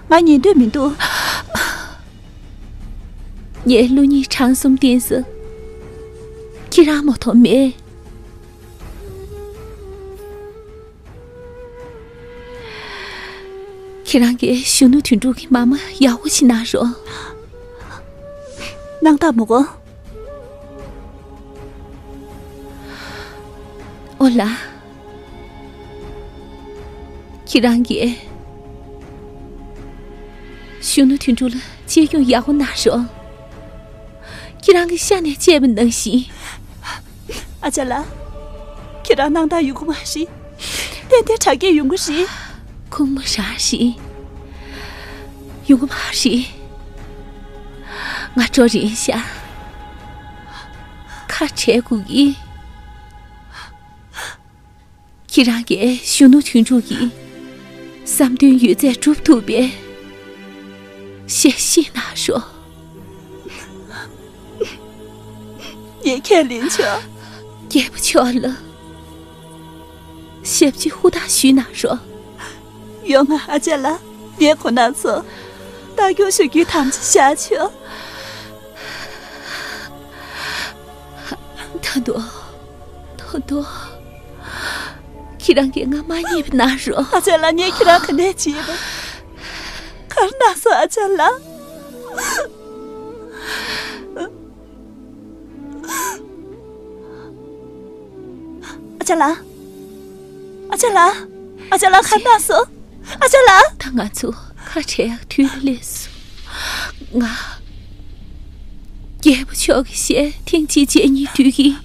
ང་ཉན་འདོད་མི་འདུག་ངའི་བློ་སྙིང་བྲང་གསུམ་བསྟན་ས་ཁྱེད་རང་མ་གཏོགས་མེད། ཁྱེད་རང་གིས་གཞོན་ནུ་དོན་གྲུབ་ཀྱི་མ་མ་ཡག་པོ་ཞིག་གནང་རོགས། གནང་དང་མོ་གོ། ཨོ་ལ། ཁྱེད་རང་གིས་གཞོན་ནུ་དོན་གྲུབ་ལ་གཅེས་སྐྱོང་ཡག་པོ་གནང་རོགས། ཁྱེད་རང་གི་ཤ་ནས་བཅད་པ་ནང་བཞིན། ཨ་ཅག་ལགས། ཁྱེད་རང་གནང་སྟངས་ཡོང་གི་མ་རེད། ཏན་ཏན་དྲག་སྐྱེད་ཡོང་གི་རེད། ཁུངས་མ་རང་རེད། ཡོང་གི་མ་རེད། ང་འགྲོ་རན་ཤག་ཁ་བྲལ་དགོས་ཀྱི། ཁྱེད་རང་གིས་གཞོན་ནུ་དོན་གྲུབ་ཀྱི་བསམ་དོན་ཡོད་ཚད་སྒྲུབ་ཐུབ་པའི་ཞལ་བཞེས་གནང་རོགས། ངས་ཁས་ལེན་ཆོག་རྒྱལ་པོ་མཆོག་ལ་ཞབས་ཕྱི་ཧུར་ཐག་ཞུས་གནང་རོགས། ཡོང་ང་ཨ་ཅག་ལགས། ངས་ཁོ་ན་ཚོ་རྟག་སྐྱོང་ཞུ་རྒྱུའི་དམ་བཅའ་བཞག་ཆོག་ད་དུང་། ད་དུང་། ཁྱེད་རང་གིས་ང་མ་ཉེས་པ་གནང་རོགས། ཨ་ཅག་ལགས། ངས་ཁྱེད་རང་ག་ནས་བྱེད་པ། ག་རེ་གནང་སོང་ཨ་ཅག་ལགས། ཨ་ཅག་ལགས། ཨ་ཅག་ལགས། ཨ་ཅག་ལགས། ག་རེ་གནང་སོང་། ཨ་ཅག་ལགས། ད་ང་ཚོ་ཁ་བྲལ་ཡག་དུས་ལ་སླེབས་སོང་། ང་རྒྱལ་པོ་མཆོག་གི་ཞལ་ཐེངས་གཅིག་མཇལ་སྙིང་འདོད་ཀྱིས།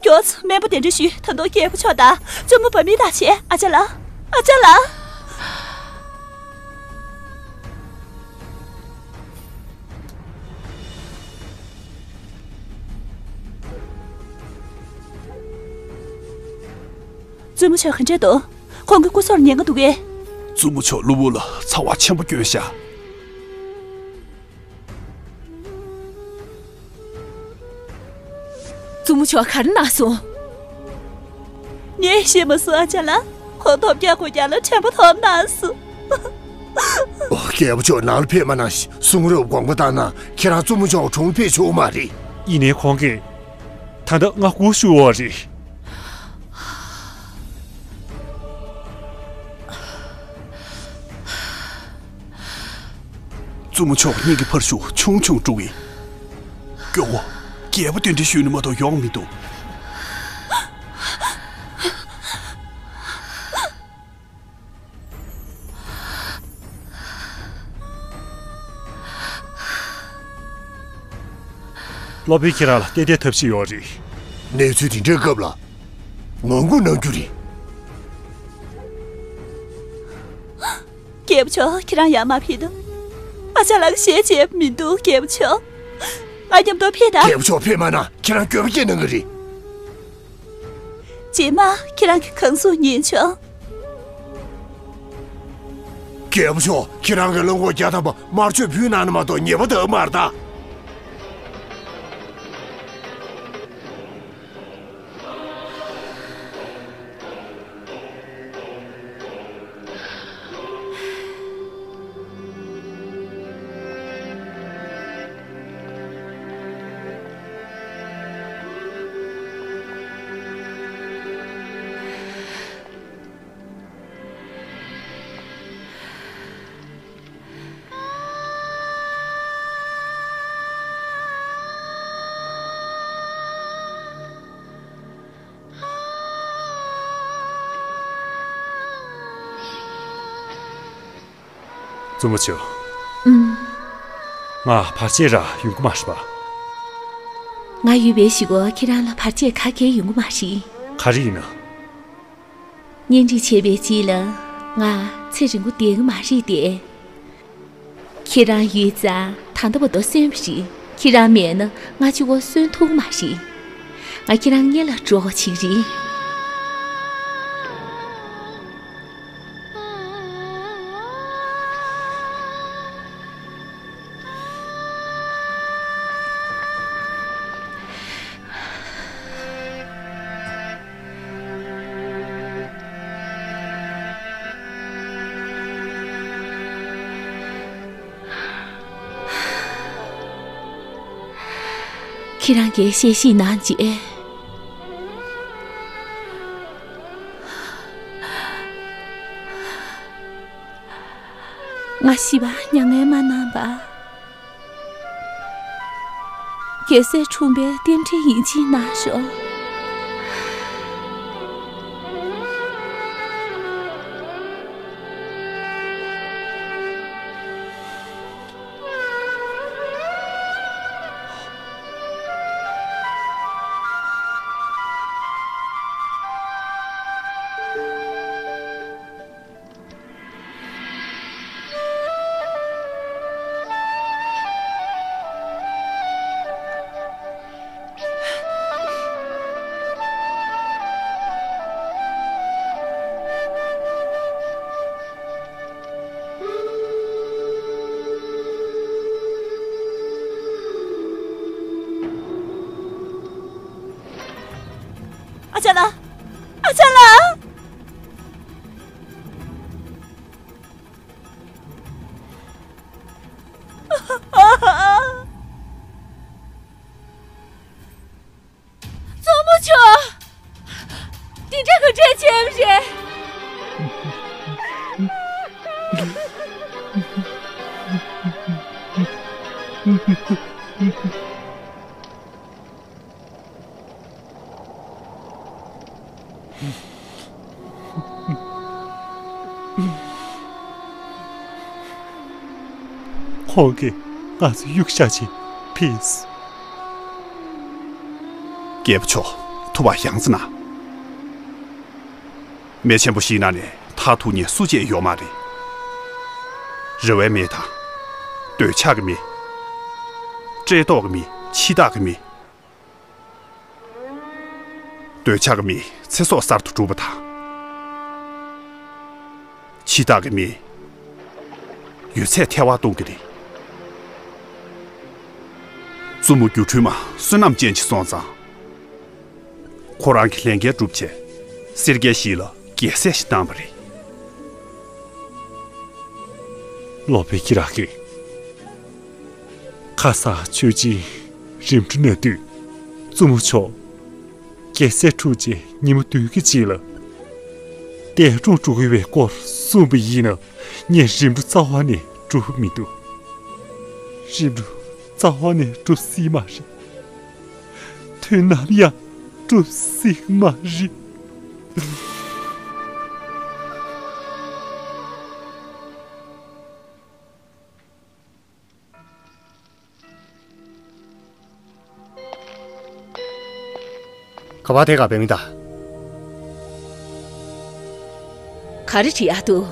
མགྱོགས་ཙམ་སྨན་པ་གདན་འདྲེན་ཞུས། ད་དུང་རྒྱལ་པོ་མཆོག་དང་བཙུན་མོ་བ་མི་དང་བྱས། ཨ་ཅག་ལགས། ཨ་ཅག་ལགས། བཙུན་མོ་མཆོག་ག་འདྲས་འདུག་ཁོང་གི་སྐུ་སྲོག་ལ་ཉེན་ཁ་འདུག་གས། བཙུན་མོ་མཆོག་གློ་བུར་ལ་ཚ་བ་ཆེན་པོ་བསྐྱོན་ཤག་བཙུན་མོ་མཆོག་ག་རེ་གནང་སོང་། ངས་ཤེས་མ་སོང་། ཨ་ཅག་ལགས། ཁོ་ཐོབ་རྒྱག་དགོས་རྒྱག་ལ་དྲན་པ་ཐོར་གནང་སོང་། ཨོ། རྒྱལ་པོ་མཆོག་ནང་ལ་ཕེབས་མ་གནང་ཞིག་གསུང་རབ་དགོངས་པ་ལྟར་ན་ཁྱེད་རང་བཙུན་མོ་མཆོག་གི་དྲུང་ཕེབས་ཆོག་མ་རེད། ཡིན་ནའི་ཁོང་གིས་ད་ལྟ་ང་སྒུག་བཞུགས་ཡོད་རེད། བཙུན་མོ་མཆོག་སྙིང་གི་འཕར་ཤུགས་ཆུང་ཆུང་འགྲོ་གི། སྐྱོ་བོ། རྒྱལ་པོ་གདན་འདྲེན་ཞུས་ནས་མ་གཏོགས་ཡོང་མི་འདུག་སློབ་དཔོན་ཁྱེད་རང་ལ་ཏན་ཏན་ཐབས་ཤེས་ཡོད་རེད། གནས་ཚུལ་དེ་འདྲའི་སྐབས་ལ་ངང་སྒུག་གནང་རྒྱུ་རེད། རྒྱལ་པོ་མཆོག་ཁྱེད་རང་ཡར་མར་ཕེབས་དང་། ཨ་ཅག་ལགས་ཞལ་མཇལ་མི་འདུག་རྒྱལ་པོ་མཆོག་ང་མཉམ་དུ་ཕེབས་དང་། རྒྱལ་པོ་མཆོག་ཕེབས་མ་གནང་། ཁྱེད་རང་འགྱོད་པ་སྐྱེ་གནང་གི་རེད། རྗེས་མ་ཁྱེད་རང་གིས་གང་གསུང་ཉན་ཆོག་རྒྱལ་པོ་མཆོག་ཁྱེད་རང་གི་བློན་འགོག་རྒྱག་ཐབས་དམར་མཆོད་ཕུལ་གནང་ན་མ་གཏོགས་ཉེས་པ་དག་མ་རེད་ད། བཙུན་མོ་མཆོག་ཨུམ། ང་བར་ཆད་རག་ཡོང་གི་མ་རེད་པ། ང་ཡོད་པའི་གཞིས་ཀ་ཁྱེད་རང་ལ་བར་ཆད་ག་གེ་ཡོང་གི་མ་རེད། ག་རེ་ཡིན་ན། གཉེན་སྒྲིག་བྱས་པའི་རྗེས་ལ་ང་ཚེ་རིང་པོ་བསྡད་ཀྱི་མ་རེད་དེ། ཁྱེད་རང་ཡོད་ཙང་ད་ལྟ་བར་དུ་གསོན་པ་རེད། ཁྱེད་རང་མེད་ན་ང་གཅིག་པོ་གསོན་ཐུབ་ཀྱི་མ་རེད། ང་ཁྱེད་རང་སྔོན་ལ་འགྲོ་བ་ཅིག་རེད། ཁྱེད་རང་གིས་གཤེ་གཤེ་གནང་རྗེས། ང་ཤི་བ་མྱ་ངན་མ་གནང་པ། རྒྱལ་སྲས་འཁྲུངས་པའི་རྟེན་འབྲེལ་ཡིན་གཅིག་གནང་ཤོག་ཨ་ཅག་ལགས། ཨ་ཅག་ལགས། བཙུན་མོ་མཆོག་འདི་འདྲ་ག་འདྲས་བྱས་པ་རེད། ཁོང་གིས་ང་ཚོ་གཡུག་བཞག་བྱས་ཕེབས། རྒྱལ་པོ་མཆོག་ཐུབ་པ་ཡང་སེ་ན། མེ་ཆེན་པོ་ཞིག་ནང་ནས་མཐར་ཐུག་ཉིན་སུ་གཅིག་ཡོད་མ་རེད། རེ་བའི་མེ་དང་། འདོད་ཆགས་ཀྱི་མེ། བཀྲེས་ལྟོགས་ཀྱི་མེ། འཆི་བདག་གི་མེ། འདོད་ཆགས་ཀྱི་མེས་ཚེ་སྲོག་གསར་དུ་གྲུབ་པ་དང་། འཆི་བདག་གི་མེས་ཡོད་ཚད་ཐལ་བར་གཏོང་གི་རེད། བཙུན་མོ་སྒྱུ་འཕྲུལ་མ་བསོད་ནམས་ཅན་ཅིག་སོང་ཙང་། ཁོ་རང་གི་ལས་འགན་བསྒྲུབ་ཆེད་སེར་སྐྱའི་གཞིས་ལ་རྒྱལ་སྲས་ཤིག་བཏང་བ་རེད། སློབ་དཔོན་ཁྱེད་རང་གིས་ཁ་སང་ཆོས་རྗེ་རིམ་གྲོ་གནང་དུས་བཙུན་མོ་མཆོག་རྒྱལ་སྲས་འཁྲུངས་རྗེས་ཉིན་མོ་བདུན་གྱི་རྗེས་ལ་འདས་གྲོངས་འགྲོ་གི་ཡོད་པའི་སྐོར་གསུངས་པ་ཡིན་ན། ངས་རིམ་གྲོ་རྩ་བ་ནས་འགྲོ་གི་མི་འདུག་རིམ་གྲོ་རྩ་བ་ནས་འགྲོ་སྲིད་མ་རེད། དུས་ནམ་ཡང་འགྲོ་སྲིད་མ་རེད། ག་པར་དེ་ག་བེ་མི་ད། ག་རེ་བྲིས་ཡག་འདུག་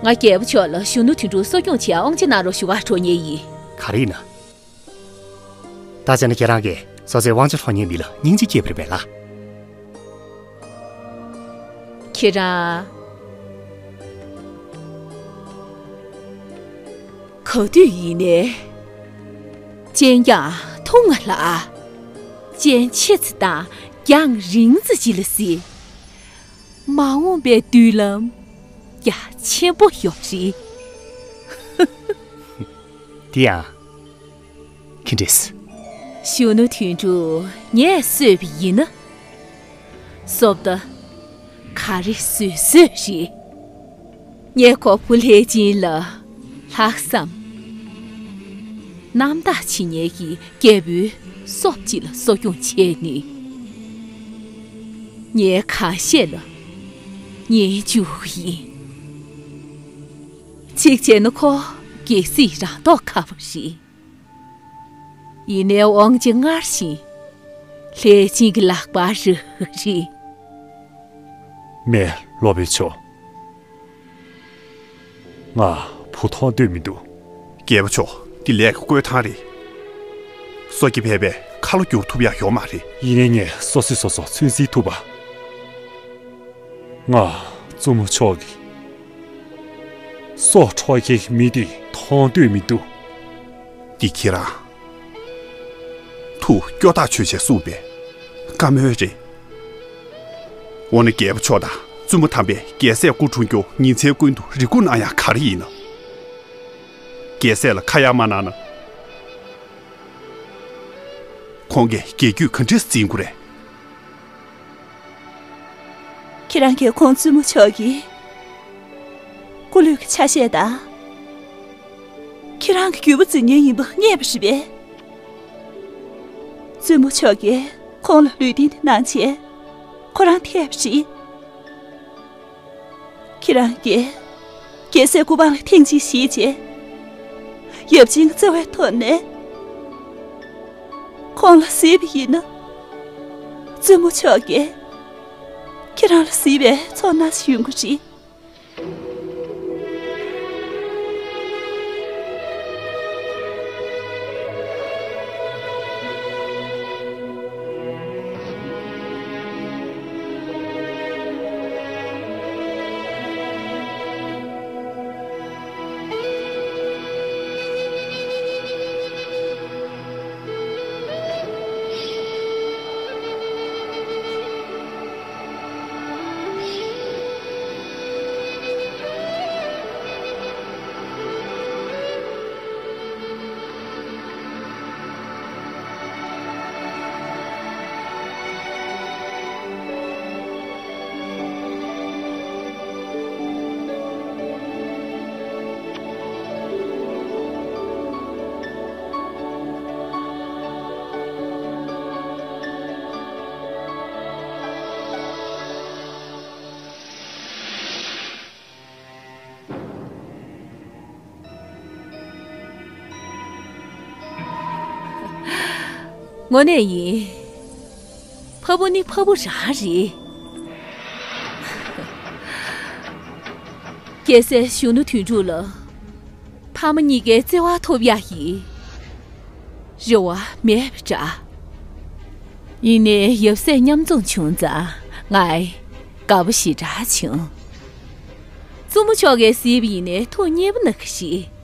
ང་རྒྱལ་པོ་མཆོག་ལ་གཞོན་ནུ་དོན་གྲུབ་གསོ་སྐྱོང་བྱེད་དབང་ཆ་གནང་རོགས་ཞུ་བར་འགྲོ་མཁན་ཡིན། ག་རེ་ཡིན་ན། ད་བྱས་ན་ཁྱེད་རང་གིས་སོ་སོའི་དབང་ཆ་ལེན་མཁན་མི་ལ་སྙིང་རྗེ་སྐྱེས་པ་རེད་པས་ལགས། ཁྱེད་རང་ག་དུས་ཡིན་ནའི་སྤྱན་རྒྱང་ཐུང་ང་ལ། སྤྱན་ཆེ་ཙམ་དང་རྒྱང་རིང་ཙམ་ཅིག་ལ་གཟིགས། མ་འོངས་པའི་མདུན་ལམ་རྒྱ་ཆེན་པོ་ཡོད་རེད། དེ་ཡང་ཁྱེད་འདྲས། གཞོན་ནུ་དོན་གྲུབ་ངས་གསོས་པ་ཡིན་ན། བཟོ་ལྟ་ག་རེ་བཟོས་བཟོས་རེད། ངས་ཁོ་བུ་ལྷས་སྦྱིན་ལ་ལྷག་བསམ་རྣམ་དག་བྱེད་མཁན་གྱི་རྒྱལ་པོའི་སྲོག་ཅིག་ལ་གསོ་སྐྱོང་བྱས་ནས། ངའི་གང་བཤད་ལ་ཉན་འཇུག་གི་ཡིན། གཅིག་བྱས་ན་ཁོ་གལ་སྲིད་རང་མདོག་ཁ་པོ་རེད། ཡིན་ནའི་དབང་ཆ་སྔར་བཞིན་ལྷས་སྦྱིན་གྱི་ལག་པར་རག་གི་རེད། མེས་སློབ་དཔོན་མཆོག་ང་བུ་མཐོང་འདོད་མི་འདུག་རྒྱལ་པོ་མཆོག་འདི་ལས་ཀྱི་བསྐོས་ཐང་རེད། སོ་སྐྱེ་ཕལ་པས་ཁ་ལོ་བསྒྱུར་ཐུབ་ཡག་ཡོད་མ་རེད། ཡིན་ནའི་ངས་སོ་སོས་སོ་སོ་ཚོད་འཛིན་ཐུབ་པ། ང་བཙུན་མོ་མཆོག་གི་སྲོག་འཕྲོག་མཁན་གྱི་མི་དེ་མཐོང་འདོད་མི་འདུག་འདི་ཁྱེད་རང་ཐུགས་སྐྱོ་ཐག་ཆོད་བྱས་གསུངས་པས་བཀའ་མོལ་རེད། འོ་ན་རྒྱལ་པོ་མཆོག་དང་བཙུན་མོ་དམ་པས་རྒྱལ་སྲས་སྐུ་འཁྲུངས་རྒྱུ་ཉིན་མཚན་ཀུན་ཏུ་རེ་སྐུལ་གནང་ཡག་ག་རེ་ཡིན་ནམ། རྒྱལ་སྲས་ལ་ཁ་ཡ་མ་གནང་ན། ཁོང་གིས་རྒྱལ་རྒྱུད་ག་འདྲས་འཛིན་དགོས་རེད། ཁྱེད་རང་གིས་ཁོང་བཙུན་མོ་མཆོག་གི་སྐུ་ལུས་ཀྱི་ཆ་ཤས་དང་། ཁྱེད་རང་གི་རྒྱུད་པ་འཛིན་མཁན་ཡིན་པ་རྙེད་པ་རེད་པས། བཙུན་མོ་མཆོག་གིས་ཁོང་ལ་ལུས་རྟེན་དེ་གནང་བྱས་ཁོ་རང་ཐེབས་པ་རེད། ཁྱེད་རང་གིས་རྒྱལ་སྲས་སྐུ་པང་ལ་ཐེངས་གཅིག་བཞེས་རྗེས། ཡབ་ཆེན་གྱི་བརྩེ་བའི་ཐོག་ནས་ཁོང་ལ་གཟིགས་པ་ཡིན་ན། བཙུན་མོ་མཆོག་གིས་ཁྱེད་རང་ལ་གཟིགས་པའི་ཚོར་སྣང་ཞིག་ཡོང་གི་རེད། དངོས་གནས་ཡིན། ཕ་བུ་ནི་ཕ་བུ་རང་རེད། རྒྱལ་སྲས་གཞོན་ནུ་དོན་གྲུབ་ལ། ཕ་མ་གཉིས་ཀའི་བརྩེ་བ་ཐོབ་ཡག་གི་རེ་བ་མེད་པ་འདྲ། ཡིན་ནའི་ཡབ་སྲས་མཉམ་འཛོམས་བྱུང་ཙང་ང་དགའ་པོ་ཞེ་དྲག་བྱུང་། བཙུན་མོ་མཆོག་གིས་གཟིགས་པ་ཡིན་ནའི་ཐུགས་མཉེས་པོ་གནང་གི་རེད།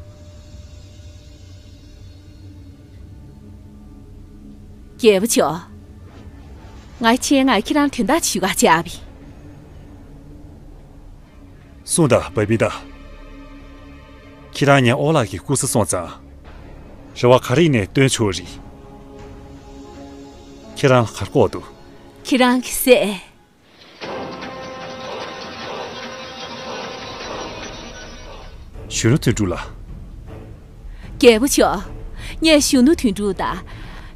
རྒྱལ་པོ་མཆོག་ང་ཆེད་མངགས་ཁྱེད་རང་དོན་དག་ཞུ་ག་བཅར་བ་ཡིན། གསུངས་དང་བ་བི་ཏ། ཁྱེད་རང་ངའི་ཨོ་ལགས་ཀྱི་སྐུ་སྲས་སོང་ཙང་། རེ་བ་ག་རེ་ཡིན་ནའི་བཏོན་ཆོག་རེད། ཁྱེད་རང་ལ་ག་རེ་དགོས་འདུག་ཁྱེད་རང་གི་སྲས། གཞོན་ནུ་དོན་གྲུབ་ལགས། རྒྱལ་པོ་མཆོག་ངས་གཞོན་ནུ་དོན་གྲུབ་དང་།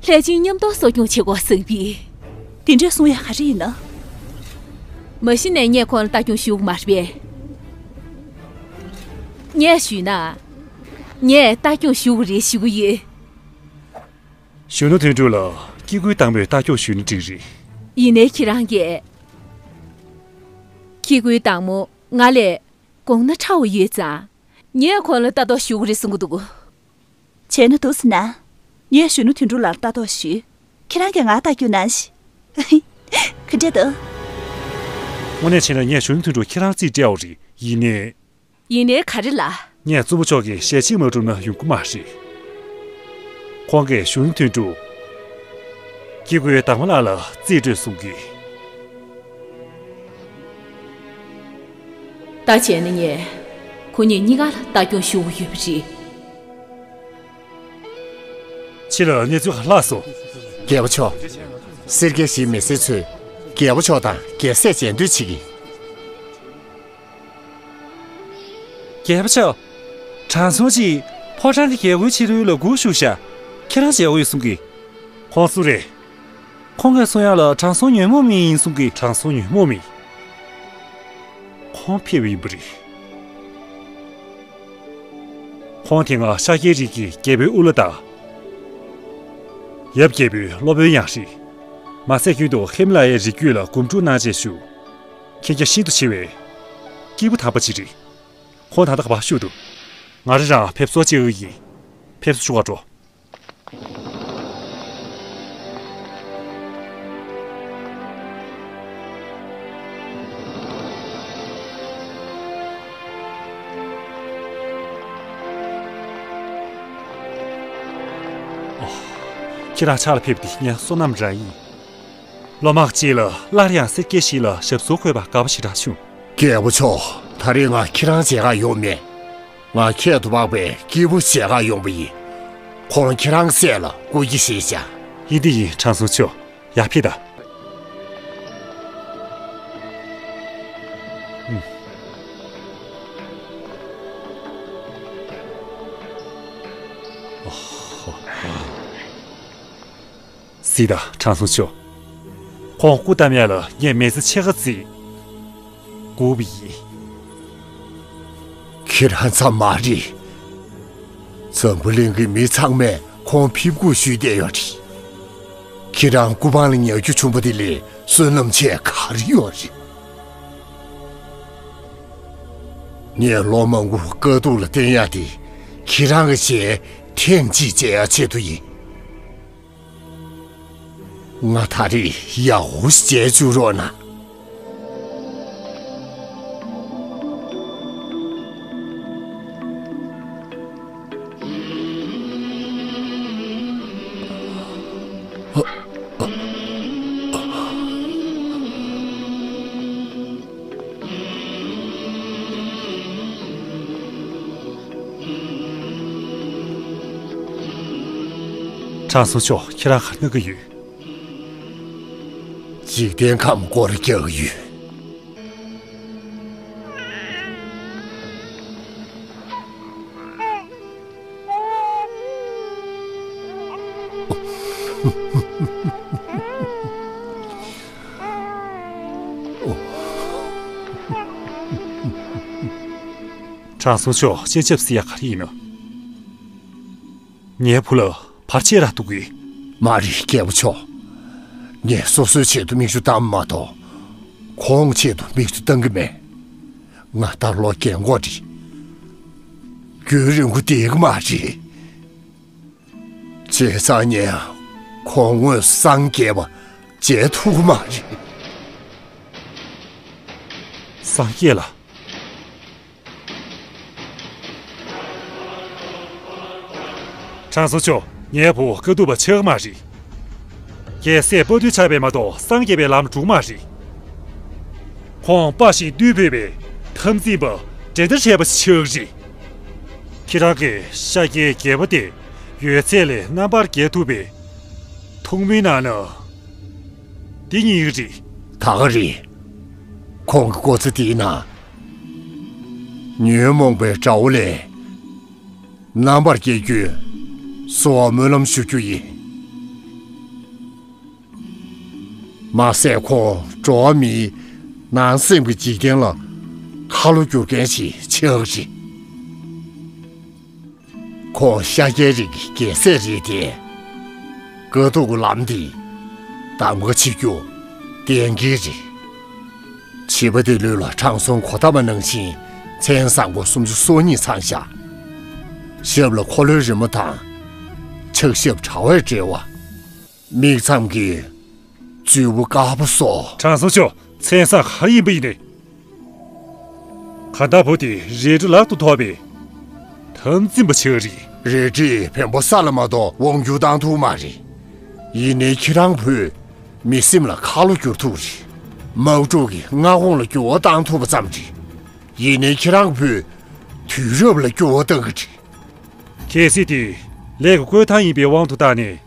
ལྷས་བྱིན་མཉམ་དུ་གསོ་སྐྱོང་བྱེད་དགོས་བསམ་གི། དེ་འདྲས་གསུང་ཡ་ག་རེ་ཡིན་ན། མ་གཞི་ནས་ངས་ཁོང་ལ་ལྟ་སྐྱོང་ཞུ་གི་མ་རེད་པས། ངས་ཞུས་ན། ངས་ལྟ་སྐྱོང་ཞུ་གི་རེད་ཞུ་གི་ཡོད། གཞོན་ནུ་དོན་གྲུབ་ལ་སྐྱེ་དགུའི་བདག་མོས་ལྟ་སྐྱོང་ཞུས་ན་འགྲིག་རེད། ཡིན་ནའི་ཁྱེད་རང་གིས། སྐྱེ་དགུའི་བདག་མོ་ང་ལས་གོང་ན་ཕྲ་བ་ཡོད་ཙང་། ངས་ཁོང་ལ་ལྟ་རྟོག་ཞུ་གི་རེད་གསུང་གི་འདུག་བྱས་ན་འདུག་ཟེར་ན། ངས་གཞོན་ནུ་དོན་གྲུབ་ལགས་ལ་ལྟ་རྟོག་ཞུས། ཁྱེད་རང་གིས་ང་ལྟ་རྒྱུ་ན་ཞིག་ག་འདྲ་འདུག་དངོས་གནས་བྱས་ན་ངས་གཞོན་ནུ་དོན་གྲུབ་ཁྱེད་རང་རྩིས་སྤྲད་ཡོད་རེད། ཡིན་ནའི། ཡིན་ནའི་ག་རེ་ལ། ངས་གཙོ་བོ་མཆོག་གི་ཞལ་ཆེམས་མ་བསྒྲུབས་ན་ཡོང་གི་མ་རེད། ཁོང་གིས་གཞོན་ནུ་དོན་གྲུབ། སྐྱེ་དགུའི་བདག་མོ་ལགས་ལ་རྩིས་སྤྲོད་གསུང་གི། ད་བྱས་ན་ངས་ཁོ་གཉིས་གཉིས་ཀ་ལ་ལྟ་སྐྱོང་ཞུ་གི་ཡོད་པ་རེད། ཕྱི་ལ་གནས་ཚུལ་ག་ལྷག་སོང་། རྒྱལ་པོ་མཆོག་སེར་སྐྱ་བཞིའི་མི་སེར་ཚོས་རྒྱལ་པོ་མཆོག་དང་རྒྱལ་སྲས་མཇལ་འདོད་བྱེད་ཀྱི། རྒྱལ་པོ་མཆོག་དྲང་སྲོང་གིས་ཕོ་བྲང་གི་རྒྱལ་སྒོའི་ཕྱི་རོལ་ལ་སྒུག་བཞུགས་ཤག་ཁྱེད་རང་མཇལ་འོས་ཡོད་གསུང་གི། ཁོང་སུ་རེད། ཁོང་གིས་གསུང་ཡག་ལ་དྲང་སྲོང་ཉོན་མོངས་མེད་ཡིན་གསུང་གི། དྲང་སྲོང་ཉོན་མོངས་མེད། ཁོང་ཕེབས་ཡིན་པ་རེད། ཁོང་དེ་སྔ་ཤཱཀྱའི་རིགས་ཀྱི་རྒྱལ་པོའི་དབུ་བླ་དང་། ཡབ་རྒྱལ་པོའི་སློབ་དཔོན་ཡང་རེད། མ་ཟད་རྒྱུན་དུ་ཧི་མ་ལ་ཡའི་རི་རྒྱུད་ལ་སྒོམ་སྒྲུབ་གནང་བྱས་བཞུགས། མཁྱེན་རྒྱ་ཤིན་ཏུ་ཆེ་བའི་སྐྱེས་བུ་དམ་པ་ཅིག་རེད། ཁོང་ད་ལྟ་ག་པར་བཞུགས་འདུག་ང་རང་རང་ཕེབས་བསུ་བྱེད་འོས་ཡིན། ཕེབས་བསུ་ཞུ་བར་འགྲོ། ཁྱེད་རང་ཕྱག་ལ་ཕེབས་ཏེ་ངའི་བསོད་ནམས་རང་ཡིན། སློབ་མ་གཅིག་ལ་སླར་ཡང་སེར་སྐྱའི་གཞི་ལ་ཞབས་སོར་འཁོད་པ་དགའ་པོ་ཞེ་དྲག་བྱུང་། རྒྱལ་པོ་མཆོག་ད་རེས་ང་ཁྱེད་རང་མཇལ་ཁ་ཡོང་མེད། ང་ཁྱད་དུ་འཕགས་པའི་སྐྱེས་བུ་མཇལ་ཁ་ཡོང་པ་ཡིན། ཁོང་ཁྱེད་རང་སྲས་ལ་སྐུ་སྐྱེ་ཞེས་བྱ། ཡིན་དེ་ཡིན། དྲང་སྲོང་མཆོག་ཡར་ཕེབས་དང་། ཨུམ། ཨོ། སྲིད་དང་དྲང་སྲོང་མཆོག་ཁོང་སྐུ་བལྟམས་ཡག་ལ་ངས་མི་ཚེ་ཕྱེད་ཀ་རྩིས་དགོས་པ་ཡིན། ཁྱེད་རང་ཙམ་མ་རེད། འཛམ་བུ་གླིང་གི་མི་ཚང་མས་ཁོང་ཕེབས་སྒུག་ཞུས་བསྡད་ཡོད་རེད། ཁྱེད་རང་སྐུ་པང་ལ་ཉལ་རྒྱུ་བྱུང་བ་དེ་ལས་བསོད་ནམས་ཆེ་ག་རེ་ཡོད་རེད། ངས་ལོ་མང་པོ་དཀའ་སྡུག་ལ་བརྟེན་ཡག་དེ་ཁྱེད་རང་གི་རྗེས་ཐེངས་གཅིག་མཇལ་ཡག་ཆེད་དུ་ཡིན། ང་ད་རེས་ཡག་པོ་ཞིག་མཇལ་བཅུག་རོགས་གནང་། དྲང་སྲོང་མཆོག་ཁྱེད་རང་ག་རེ་གནང་གི་ཡོད། འཇིག་རྟེན་ཁམས་སྐོར་རྒྱག་གི་ཡོད། དྲང་སྲོང་མཆོག་སྤྱན་ཆབ་ཟེར་ཡག་ག་རེ་ཡིན་ནམ། ངའི་བུ་ལ་བར་ཆད་རག་འདུག་གས། མ་རེད་རྒྱལ་པོ་མཆོག་ངས་སོ་སོའི་ཆེད་དུ་མིག་ཆུ་བཏང་མ་གཏོགས། ཁོང་ཆེད་དུ་མིག་ཆུ་བཏང་གི་མེད། ང་ད་ལོ་རྒན་གོག་རེད། རྒྱུན་རིང་པོ་བསྡད་ཀྱི་མ་རེད། བྱས་ཙང་ངས་ཁོང་དངོས་སུ་སངས་རྒྱས་པ་མཇལ་ཐུབ་ཀྱི་མ་རེད། སངས་རྒྱས་ལ། དྲང་སྲོང་མཆོག་ངའི་བུ་དཀའ་སྡུག་པ་ཆགས་ཀྱི་མ་རེད། རྒྱལ་སྲས་དཔའ་བརྟུལ་ཆགས་པས་མ་གཏོགས་སངས་རྒྱས་པའི་ལམ་འགྲོ་གི་མ་རེད། ཁོང་དཔའ་ཞིང་རྟུལ་ཕོད་པའི་འཐབ་འཛིང་པ་འགྲན་ཟླ་བྲལ་བ་ཞིག་ཆགས་ཀྱི་རེད། ཁྱེད་རང་གིས་ཤཱཀྱའི་རྒྱལ་པོ་དེ་ཡོད་ཚད་ལས་རྣམ་པར་རྒྱལ་ཐུབ་པའི་ཐུགས་སྨོན་གནང་ན། འདི་ཉིད་རེད། ད་ག་རེད། ཁོང་གི་སྐུ་ཚེ་འདིའི་ནང་ཉོན་མོངས་པའི་དགྲ་བོ་ལས་རྣམ་པར་རྒྱལ་རྒྱུའི་གསོལ་བ་སྨོན་ལམ་ཞུ་རྒྱུ་ཡིན། མ་ཟད་ཁོང་འགྲོ་བ་མིའི་ནང་སེམས་ཀྱི་འཇིག་རྟེན་ལ་ཁ་ལོ་བསྒྱུར་མཁན་ཞིག་ཆགས་ཀྱི་རེད། ཁོང་ཤཱཀྱའི་རིགས་ཀྱི་རྒྱལ་སྲས་རེད་དེ། དཀའ་སྡུག་གི་ལམ་འདི་གདམ་ག་བྱེད་རྒྱུ་གཏན་འཁེལ་རེད། བྱིས་པ་དེའི་ལུས་ལ་དྲང་སྲོང་གོ་ཏ་མ་ནང་བཞིན་མཚན་བཟང་པོ་སུམ་ཅུ་སོ་གཉིས་ཚང་ཤག་ཞབས་ལ་འཁོར་ལོའི་རི་མོ་དང་། ཕྱག་ཞབས་དྲ་བས་སྦྲེལ་བ། མིག་མཚམས་ཀྱི་མཛོད་སྤུ་དཀར་པོ་སོགས། དྲང་སྲོང་མཆོག་མཚན་བཟང་ག་རེ་ཡིན་པ་ཡིན་ནའི། གང་ལྟར་བུ་དེ་རལ་གྲི་ལག་ཏུ་ཐོགས་པའི་འཐབ་འཛིང་པ་ཆགས་རེད། རལ་གྲིས་བེམ་པོ་ས་ལ་མ་གཏོགས་དབང་བསྒྱུར་བཏང་ཐུབ་མ་རེད། ཡིན་ནའི་ཁྱེད་རང་བུས་མི་སེམས་ལ་ཁ་ལོ་བསྒྱུར་ཐུབ་རེད། དམག་འཁྲུག་གི་མངའ་ཁོངས་ལ་འགྱུར་བ་བཏང་ཐུབ་པ་ཙམ་རེད། ཡིན་ནའི་ཁྱེད་རང་བུས་དུས་རབས་ལ་འགྱུར་བ་བཏང་གི་རེད། གལ་སྲིད་དེ་ལས་ཀྱི་བསྐོས་ཐང་ཡིན་པའི་དབང་དུ་བཏང་ནས།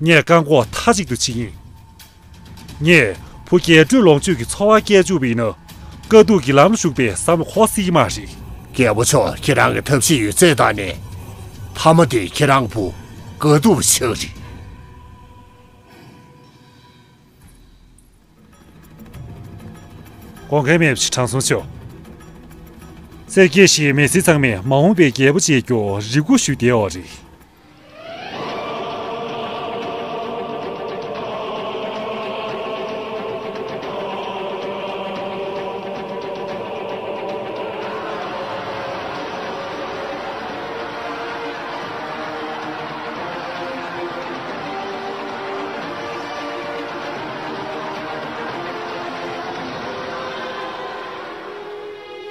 ངས་བཀག་འགོག་མཐའ་གཅིག་ཏུ་བྱེད་ཀྱི་ཡིན། ངས་བུ་རྒྱས་སྤྲོས་ལོངས་སྤྱོད་ཀྱི་འཚོ་བ་སྐྱེལ་བཅུག་པ་ཡིན་ན། དཀའ་སྡུག་གི་ལམ་ལ་ཞུགས་པའི་བསམ་བློ་འཁོར་སྲིད་ཀྱི་མ་རེད། རྒྱལ་པོ་མཆོག་ཁྱེད་རང་གི་ཐབས་ཤེས་ཡོད་ཚད་བཏང་ནས། མཐའ་མ་དེ་ཁྱེད་རང་བུ་དཀའ་སྡུག་པ་ཆགས་རེད། དགོངས་འགལ་མེད་པ་ཞིག་དྲང་སྲོང་མཆོག་གསེར་རྒྱལ་ཞིག་མི་ཚེ་ཚང་མས་མ་འོངས་པའི་རྒྱལ་པོ་བྱེད་རྒྱུར་རེ་སྒུག་ཞུས་བསྡད་ཡོད་རེད།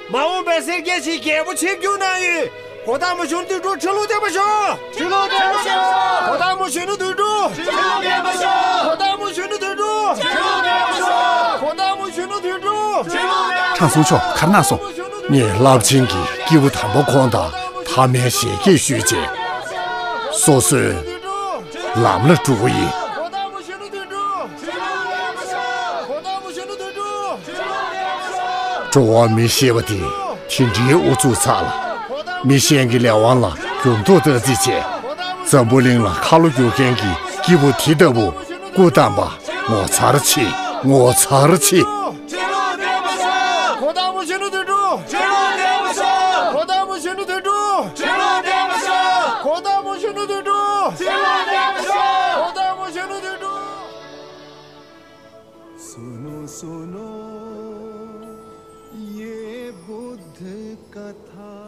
མ་འོངས་པའི་སེར་སྐྱ་ཞིག་རྒྱལ་པོ་ཆིབས་བསྒྱུར་གནང་ཡོད། གོ་ཐང་མོ་གཞོན་ནུ་དོན་གྲུབ་ཁྲི་ལོ་བརྟན་པར་ཤོག་ཁྲི་ལོ་བརྟན་པར་ཤོག་གོ་ཐང་མོ་གཞོན་ནུ་དོན་གྲུབ། ཁྲི་ལོ་བརྟན་པར་ཤོག་གོ་ཐང་མོ་གཞོན་ནུ་དོན་གྲུབ། ཁྲི་ལོ་བརྟན་པར་ཤོག་གོ་ཐང་མོ་གཞོན་ནུ་དོན་གྲུབ། ཁྲི་ལོ་བརྟན་པར་ཤོག་དྲང་སྲོང་མཆོག་ག་རེ་གནང་སོང་། ངས་རླབས་ཆེན་གྱི་སྐྱེས་བུ་དམ་པ་ཁོང་དང་ཐ་མའི་ཞལ་གྱེས་ཞུས་རྗེས། སོ་སོའི་ལམ་ལ་འགྲོ་གི་ཡིན། འགྲོ་བ་མི་ཞེས་པ་དེ་དེ་འདྲའི་ཨུ་ཚུགས་ཚ་ལ། མི་གཞན་གྱི་ལས་དབང་ལ་འགྱུར་ལྡོག་བཏང་རྩིས་བྱས། འཛམ་བུ་གླིང་ལ་ཁ་ལོ་བསྒྱུར་མཁན་གྱི་སྐྱེས་བུ་དེ་ལྟ་བུ་སྐུ་བལྟམས་པ་ངོ་མཚར་ཆེ། ངོ་མཚར་ཆེ། ཁྲི་ལོ་བརྟན་པར་ཤོག་གོ་ཐང་མོ་གཞོན་ནུ་དོན་གྲུབ། ཁྲི་ལོ་བརྟན་པར་ཤོག་གོ་ཐང་མོ་གཞོན་ནུ་དོན་གྲུབ། ཁྲི་ལོ་བརྟན་པར་ཤོག་གོ་ཐང་མོ་གཞོན་ནུ་དོན་གྲུབ། ཁྲི་ལོ་བརྟན་པར་ཤོག་གོ་ཐང་མོ་གཞོན་ནུ་དོན་གྲུབ། सुनो सुनो ये बुद्ध कथा।